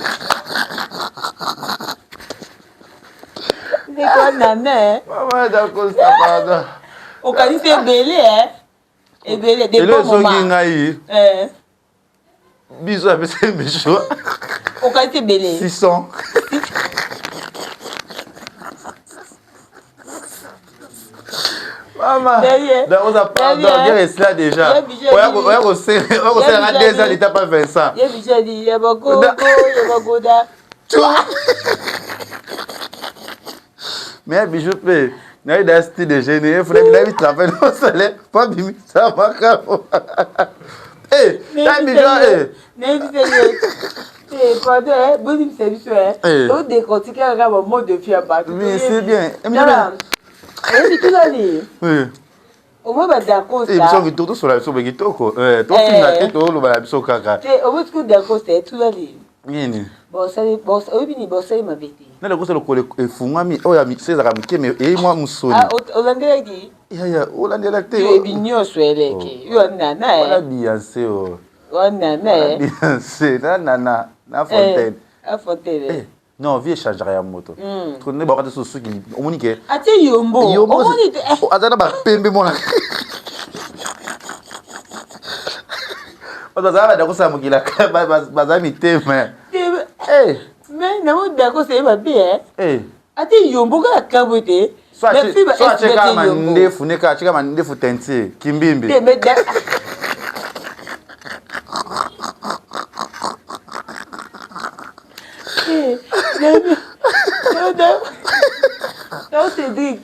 Ndeko nana. Eh. Mama Dacosta pardon. Okanisi ebele eh. Ebele de bon moment. Ezongi ngai. Eh. Biso apesa biso. Okanisi ebele. 600. Mama, Darosa, pardon, guerre esila déjà. Oya kosenga 2 ans d'état pas Vincent. Ye bijou dit ya bagogo, ya bagoda. Mais ya bijou pe nayebi da style de jeune ye funa nayebi travail nosale po abimisa makambo. Eh, ya bijou eh. Nayebi te Eh, pardon, eh, bolimbisa biso eh. Eh. To décortiquer kaka ba mode de vie ya bato. Mais c'est bien. Tala. Oyebi tozali. Oui. Omoi ba Dacosta. Eh, biso kitoko tosola biso boye kitoko. Eh, tofinga te toloba na biso kaka. Te, omoi sikoyo Dacosta, eh, tozali. Nini? Bosali, bos, oyebi nini bosali mabe te. Na Dacosta lokolo efungwami oyo ya se ezalaka moke mais eyi mwa mosoni. Ah, olandelaki? Yaya, olandela te. Oyebi nyonso eleke. Yo nana eh. Wana Beyoncé oyo. Wana eh. Beyoncé na nana na Fontaine. Eh, Fontaine. Eh. Non, vie echangeaka ya moto. Mm. Nde bakata so suki omoni ke atie yombo. Yombo omoni te. Aza na ba pembe mona. Bato bazala bada kosala mokili baza mitema. Eh. Mais na mo dako c'est mabe eh. Eh. Atie yombo kaka kamwe te. So atie kaka mandefu ne kaka atie kaka mandefu teinture kimbimbi. Te mais Non, Cédric.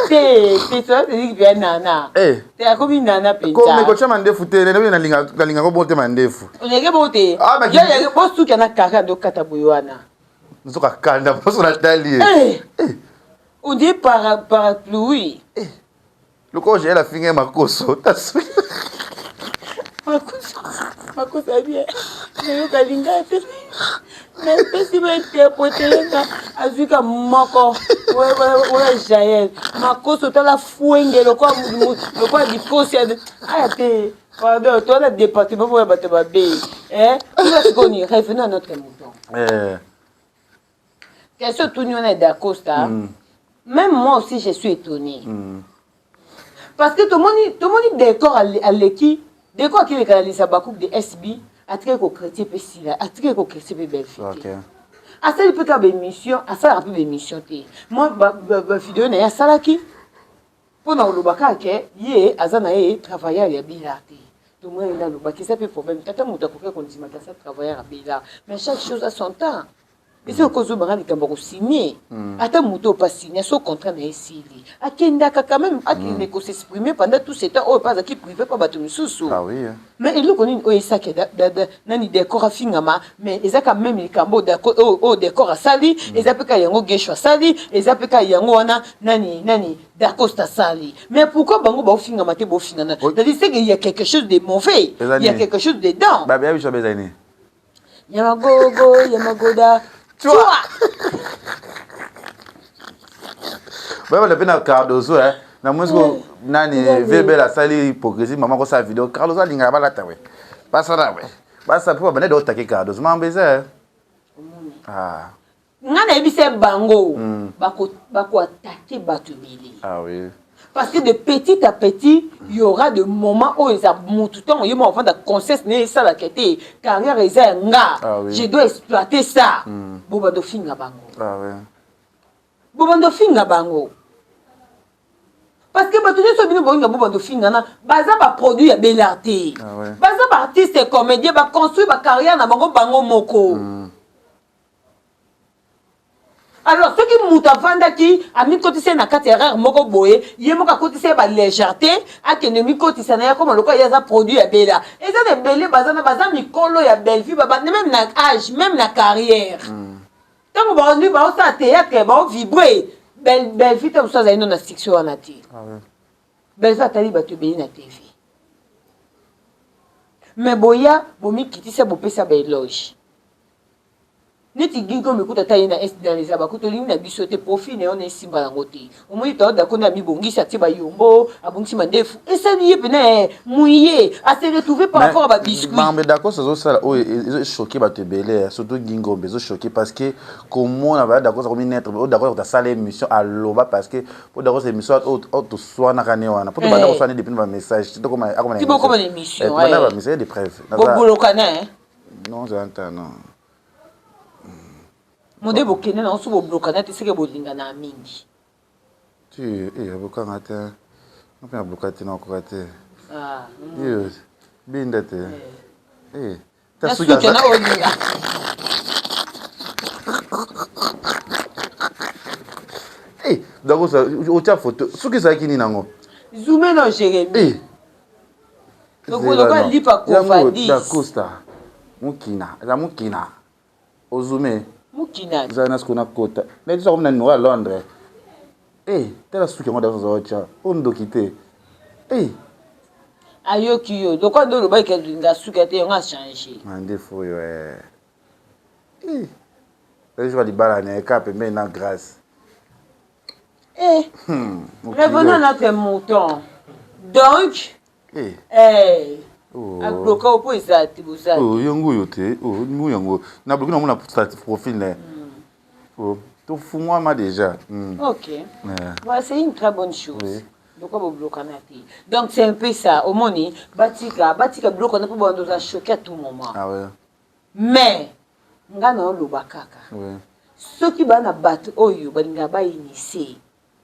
Te, te, ça, Cédric vient nana. Eh. Te, akomi nana penza. Ko me kotia mandefu te, nene nalinga nalinga ko bonte mandefu. Olenge bote. Ah, ba Yo, yo, bosuka na kaka ndo kata boye wana. Nzoka kanda poso na tali. Eh. On dit para parapluie. Eh. Lokola Jael afinga ye makoso, ta soki. Makosa bien nayoka linga te napesi bainterprete nga azwika moko oya jael makoso tala fuenge lokola dikosi aya te pardon toza na département moko ya bato mabe oza sikoyo ni revenons à notre mouton eh. Question tuni wana ya Dacosta, mm. même moi aussi je suis étonné. Mm. Parce que tomoni tomoni décor aleki, décor akileka na Lisa Bakouk de SB, atikaki ko chrétien pe sila, atikaki ko chrétien pe belle fille. Okay. asali mpe kaka baémission asalaka mpe baémission te mwa bavideo na ye asalaki mpo na koloba kaka ke ye aza na ye travailleur ya bila te tomoni nde alobaki eza mpe problème tata moto akoki kondima te aza travailleur ya bila mais chaque chose a son temps eza okozwa banga likambo ya kosigne hmm. ata moto oyo pasigne so contrat na ye esili akendaka quand même akende mm. kosexprime pendant tout ce temps oyo mpe azalaki privé mpo bato misusu ah mais eloko nini oyo esaki nani décor afingama mais eza quand même likambo oyo décor asali mm. eza mpe kaka yango gesho asali eza mpe kaka yango wana nani nani dacosta asali mais pourquoi bango baofingama te bofingana c'est-à-dire c'est qu'il y a quelque chose de mauvais il y a quelque chose dedans Yamagogo, Yamagoda. Tua. Bayeba mpe na Cardozo eh. Na mwesi ko nani Vebel asali hypocrisie mama kosala video Cardozo alingaka balata we. Basala we. Basala mpo babanda otake Cardozo mambo eza eh. Ah. Nga nayebisa bango mm. bako bako attaquer bato ebele. Ah oui. Parce que de petit à petit, il y aura de moments où eza mutu ntango ye moko avanda conscience ne esalaka te carrière eza ya nga ah, oui. je dois exploiter ça mm. bobanda ofinga bango ah, oui. bobanda ofinga bango parce que bato nyonso bino bolinga bobanda ofingana baza baproduit ya belar te ah, ouais. baza baartiste comédien baconstruire bacarrière na bango bango moko mm. Alors soki mutu avandaki amikotisi ye na kati ya erreur moko boye, ye moko akotisi ye ba légèreté, akende mikotisa na ye akoma lokola ye aza produit ya Bella. Eza na ebele baza na baza mikolo ya Bellevue ba meme na âge, meme na carrière. Tango ba ba osala théâtre, ba vibrer, Bellevue te mosusu azali no na succès wana te. Ah ouais. Bellevue atali bato ebele na TV. Mais boya bomikitisa bopesa ba éloge. Neti Guy Gombe kutu ata ye na est dans les abaku tolingi na biso te profil na ye wana esimba nango te omoni tao dako nde amibongisi atie ba yombo abongisi mandefu esali ye pena eh muiye a se retrouver par rapport à ba biscuits. Makambo Dacosta azosala oyo ezo choquer bato ebele surtout Guy Ngombe ezo choquer parce que komona ba Dacosta akomi neutre oyo Dacosta asala émission aloba parce que po Dacosta émission oyo toswanaka ne wana po tobanda koswana depuis na ba message ti tokoma akoma na émission tobanda ba message de preuve bobolokana Non, c'est un temps, non. Mode bokende na oso boblokana te seke bolingana mingi. Ti eh abokanga te. Mpe abloka te na okoka te. Ah. Yo binda te. Eh. Ta suki na olinga. Eh, donc ça otia photo. Suki ezalaki nini nango? Zoome na Jérémie. Eh. Lokola lipa kovadis. Dacosta mukina eza mukina ozume mukina eza na siko na kota na biso akomi na numéro ya Londres eh tala suki yango dacosta otya o ndoki te eh ayoki yo lokola nde olobaki alinga suki te yango achange mandefu oyo eh eh ejour libala na ye kaka pembeni na grâce Eh, hmm, revenons à notre mouton. Donc, eh, eh oh. abloka opo eza te boza oh, yango oyo te oh, ngo yango na bloki nango na profil na ye hmm. oh, tofungwama déjà hmm. Ok yeah. Voilà, c'est une très bonne chose oui. Lokwa boblokana te donc c'est un peu ça omoni batika batika biloko wana mpo bando oza choqué à tout moment ah, ouais. Mais nga nao loba kaka oui. Soki ba na batu oyo balingaka ba initie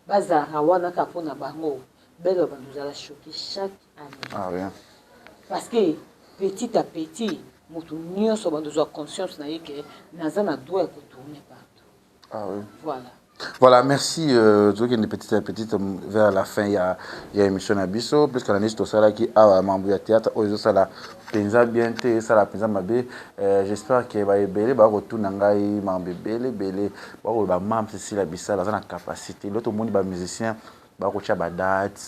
bazalaka wana kaka pona bango belle babanda ozala choque chaque année ah, oui. Parce que petit à petit mutu nyonso abanda ozwa conscience na ye ke naza na droit ya ko tourner partout ah, oui. Voilà. Voilà, merci. Euh, tokende petit à petit euh, vers la fin ya ya émission na biso puisque na nisi tosalaki awa mambo ya théâtre oyo ezosala mpenza bien te esala mpenza mabe euh, j'espère que baebele bakotuna ngai mambo ebele ebele bakoloba mam cecile bisala aza na capacité lo tomoni bamusicien bakotya badate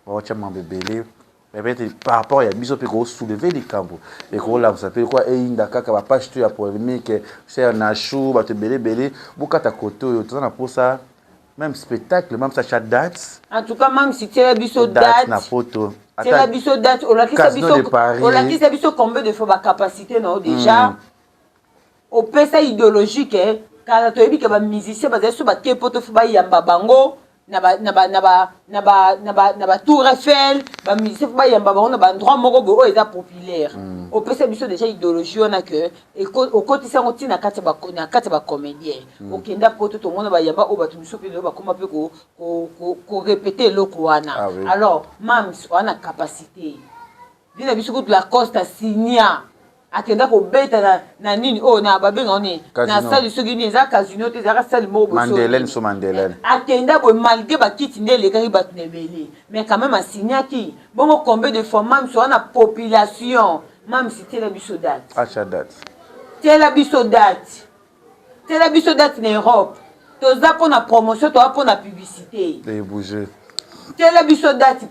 bakotya mambo ebele. Mais peut-être par rapport ya biso mpe kosoulever likambo, ekolamusa mpe kwa eyinda kaka bapage to ya polémique cher Nachou. Bato ebele ebele bokata kote oyo toza na posa, même spectacle, même sacha date. En tout cas, même si tiela biso date na poto. Tiela biso date, olakisa biso, olakisa biso combien de fois bacapacité na yo déjà. Opesa idéologique kala. Toyebi ke bamusicien bazali so bake poto, fo bayamba bango na batour Eiffel. Bamusicien fo bayamba bango na baendroit moko boye oyo eza populaire. Opesa biso déjà idéologie wana ke okotisa yango ntina na kati ya bacomédien. Okenda poto, tomona bayamba oyo bato mosusu mpe lelo bakóma mpe korépéter eloko wana. Alors mams oza na capacité bina biso kutu. Lacoste asinia, akenda kobeta na nini oyo na babenga nini, na sali soki nini, eza casino te, ezalaka sali moko. Mandelene so Mandelene. Akenda boye malgré bakiti nde elekaki bato na ebele, mais quand même asignaki bongo. Combien de fois mams wana population? Mams, tiela biso date. Acha date. Tiela biso date, tiela biso date na Europe. Toza mpona promotion, toza mpona publicité. Ebouge. Tiela biso date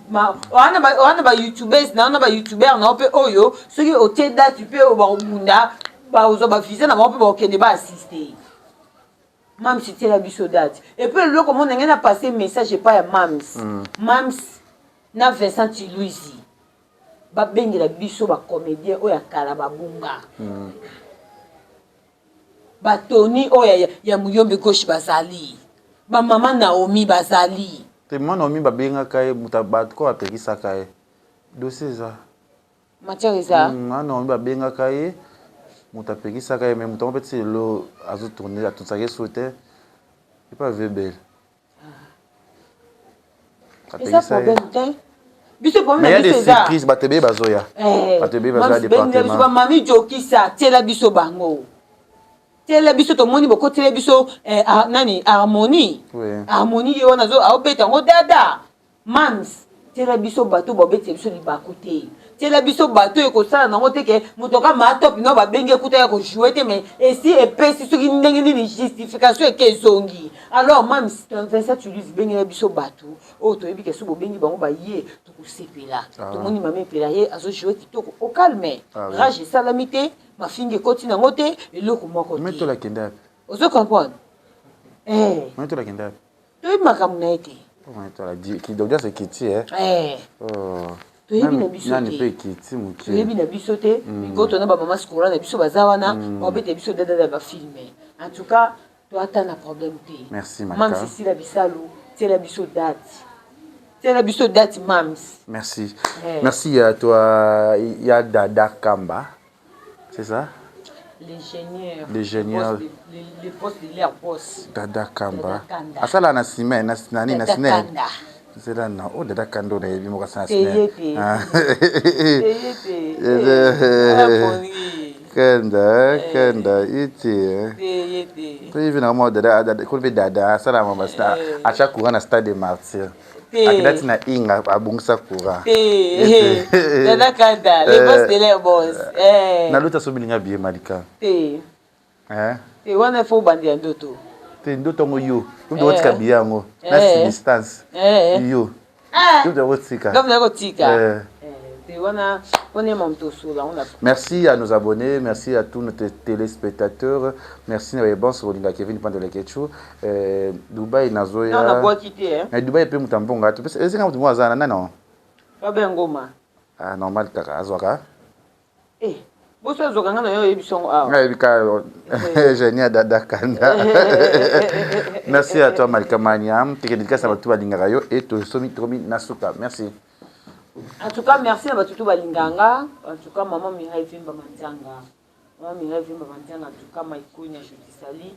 wana. Bayoutubers na wana, bayoutuber na yo mpe oyo, soki otie date mpe bakobunda, bazwa bavisa na bango mpe bakokende baassiste. Mams, tiela biso date. Et puis eloko mo ndenge na passe message epai ya mams, mams na Vincent Tiluizi, babengela biso bacomédien oyo ya kala babunga. Batoni oyo ya Muyombe Gauche bazali, bamama Naomi bazali. Te, mama Naomi babengaka ye, moto bato ko bapekisaka ye, dossier eza. Matière eza. Mama Naomi babengaka ye, moto apekisaka ye, mais moto yango mpe ti lelo azotourne, atonisaka ye so te epa avebele. Eza problème te, biso problème na biso eza surprise. Bato ebele bazoya, bato ebele bazoya département. Bamami Jokisa, tiela biso bango, tiela biso. Tomoni bokotela biso nani, Harmonie. Harmonie ye wana aobeta yango dada. Mams, tiela biso bato babetela biso libaku te. Tiela biso bato ekosala nango te ke moto aka matop no babengi ekuta ya kojouer te, mais esi epesi soki ndenge nini justification eke ezongi. Alors mams, Vincent Tulise, bengela biso bato oyo toyebi ke so bobengi bango baye, tokosepela. Tomoni mama Epela, ye azojouer kitoko au calme, rage esalami te, mafingi ekoti nango te, eloko moko te. Ozo comprendre? Toyebi makambo na ye te. Audience ekiti. Toyebi na biso te. Toyebi na biso te. Mikoto na bamama sikola na biso baza wana, babeta biso dadada bafilm. En tout cas, toata na problème te. Merci. Mams Esila Bisalu, tiela biso date, tiela biso date, mams. Merci, merci à toi. Ya Dada Kamba, c'est ça? L'ingénieur. L'ingénieur. Le poste de l'air boss. Dada Kamba asala na nsima nani, na SNEL. Nzela na o Dada Kanda oyo nayebi moko asala. Teye te, teye te. Kenda kenda iti. Teye te. Toyebi na mwa Dada koli mpe. Dada asala mama, atya courant na Stade de Martyr, akenda ti na Inga, abongisa courant. Dada Kanda, le boss de l'air boss. Naluta so bilinga biye Malika. Te te, wana fo obandela ndoto. Te, ndoto yango yo yo otika biye yango na si distance yo yo otika. Nga kotika te, wana wana moto osola. Merci à nos abonnés, merci à tous nos téléspectateurs, merci na bayebonso kolinga Kevin Pandele Kechu. Dubai nazoya. Nabwaki te. Na Dubai mpe moto ya mbongo esenga, moto moko aza na nano. Babe Ngoma. Ah, normal kaka azwaka. Boso azwaka, nga na yo oyebi songo awa. Nga yebi ka génie Dada Kanda. Merci à toi Malika Mania, teke dédicace na bato balingaka yo et tosomi tokomi na suka. Merci. En tout cas, merci na bato to balinganga. En tout cas, maman Mireille Vimba Manzanga, maman Mireille Vimba Manzanga, en tout cas Maikonya, je te salue.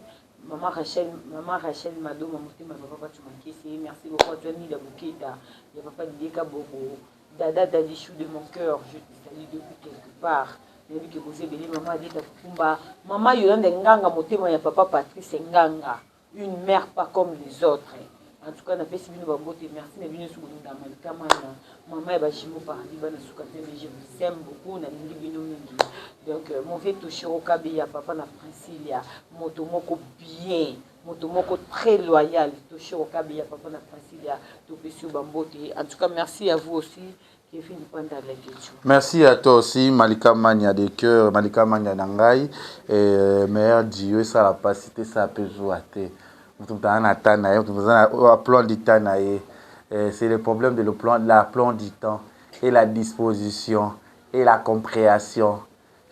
Maman Rachel, maman Rachel Madoma motema papa Pacho Makesi, merci beaucoup à toi. Nida Buketa ya papa Didier Kabobo, Dada Dadichou de mon cœur, je te salue depuis quelque part. Nayebi ke boza ebele. Mama Adeta Kukumba, mama Yolande Nganga motema ya papa Patrice Nganga, une mère pas comme les autres. En tout cas, napesi bino bambote. Merci na bino nyonso bolingaka Malika Mana, mama ya bajimo paradis, bana suka pembe. Je vous aime beaucoup, nalingi bino mingi. Donc mon vieux Toshiro Kabeya, papa na Princilia, moto moko bien, moto moko très loyal. Toshiro Kabeya, papa na Princilia, topesi yo bambote. En tout cas, merci à vous aussi. Kevin Panda Leketchou. Merci à toi aussi, Malika Mania de cœur, Malika Mania na ngai, meilleur duo esala pasi te, esala mpe zuwa te. Moto moto aza na temps na ye, moto moto aza na plan du temps na ye. C'est le problème de le plan, la plan du temps et la disposition et la compréhension.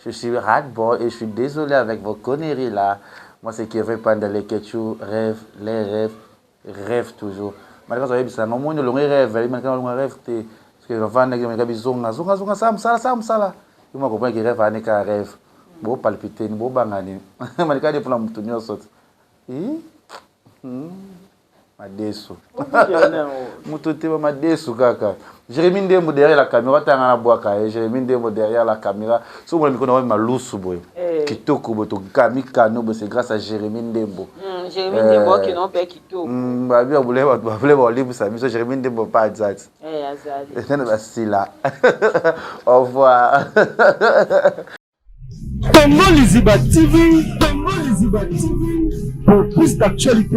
Je suis ras-de-bol et je suis désolé avec vos conneries là. Moi, c'est Kevin Panda Leketchou, rêve, les rêves, rêve toujours. Malika azoyebisa nga omoni olongi rêve, Malika olonga rêve te. Parce que bavandaki Malika bizonga, zonga zonga sala mosala, sala mosala. Yo moko comprendre que rêve ane kaka rêve. Bo palpiter ni, bo banga ni. Malika nde mpona moto nyonso te. Madesu. Moto te ba madesu kaka. Jérémy Ndembo derrière la caméra, tanga na bwaka ye. Jérémy Ndembo derrière la caméra. So mona mikono wa malusu boye. Kitoko boye to kami kano boye, c'est grâce à Jérémy Ndembo. Jérémy Ndembo okende mpe kitoko. Babi babule bato babule baolimbisa biso Jérémy Ndembo pa azati. Azali. Nene basila. Au revoir. Congo Liziba TV, Congo Liziba TV, pour plus d'actualités.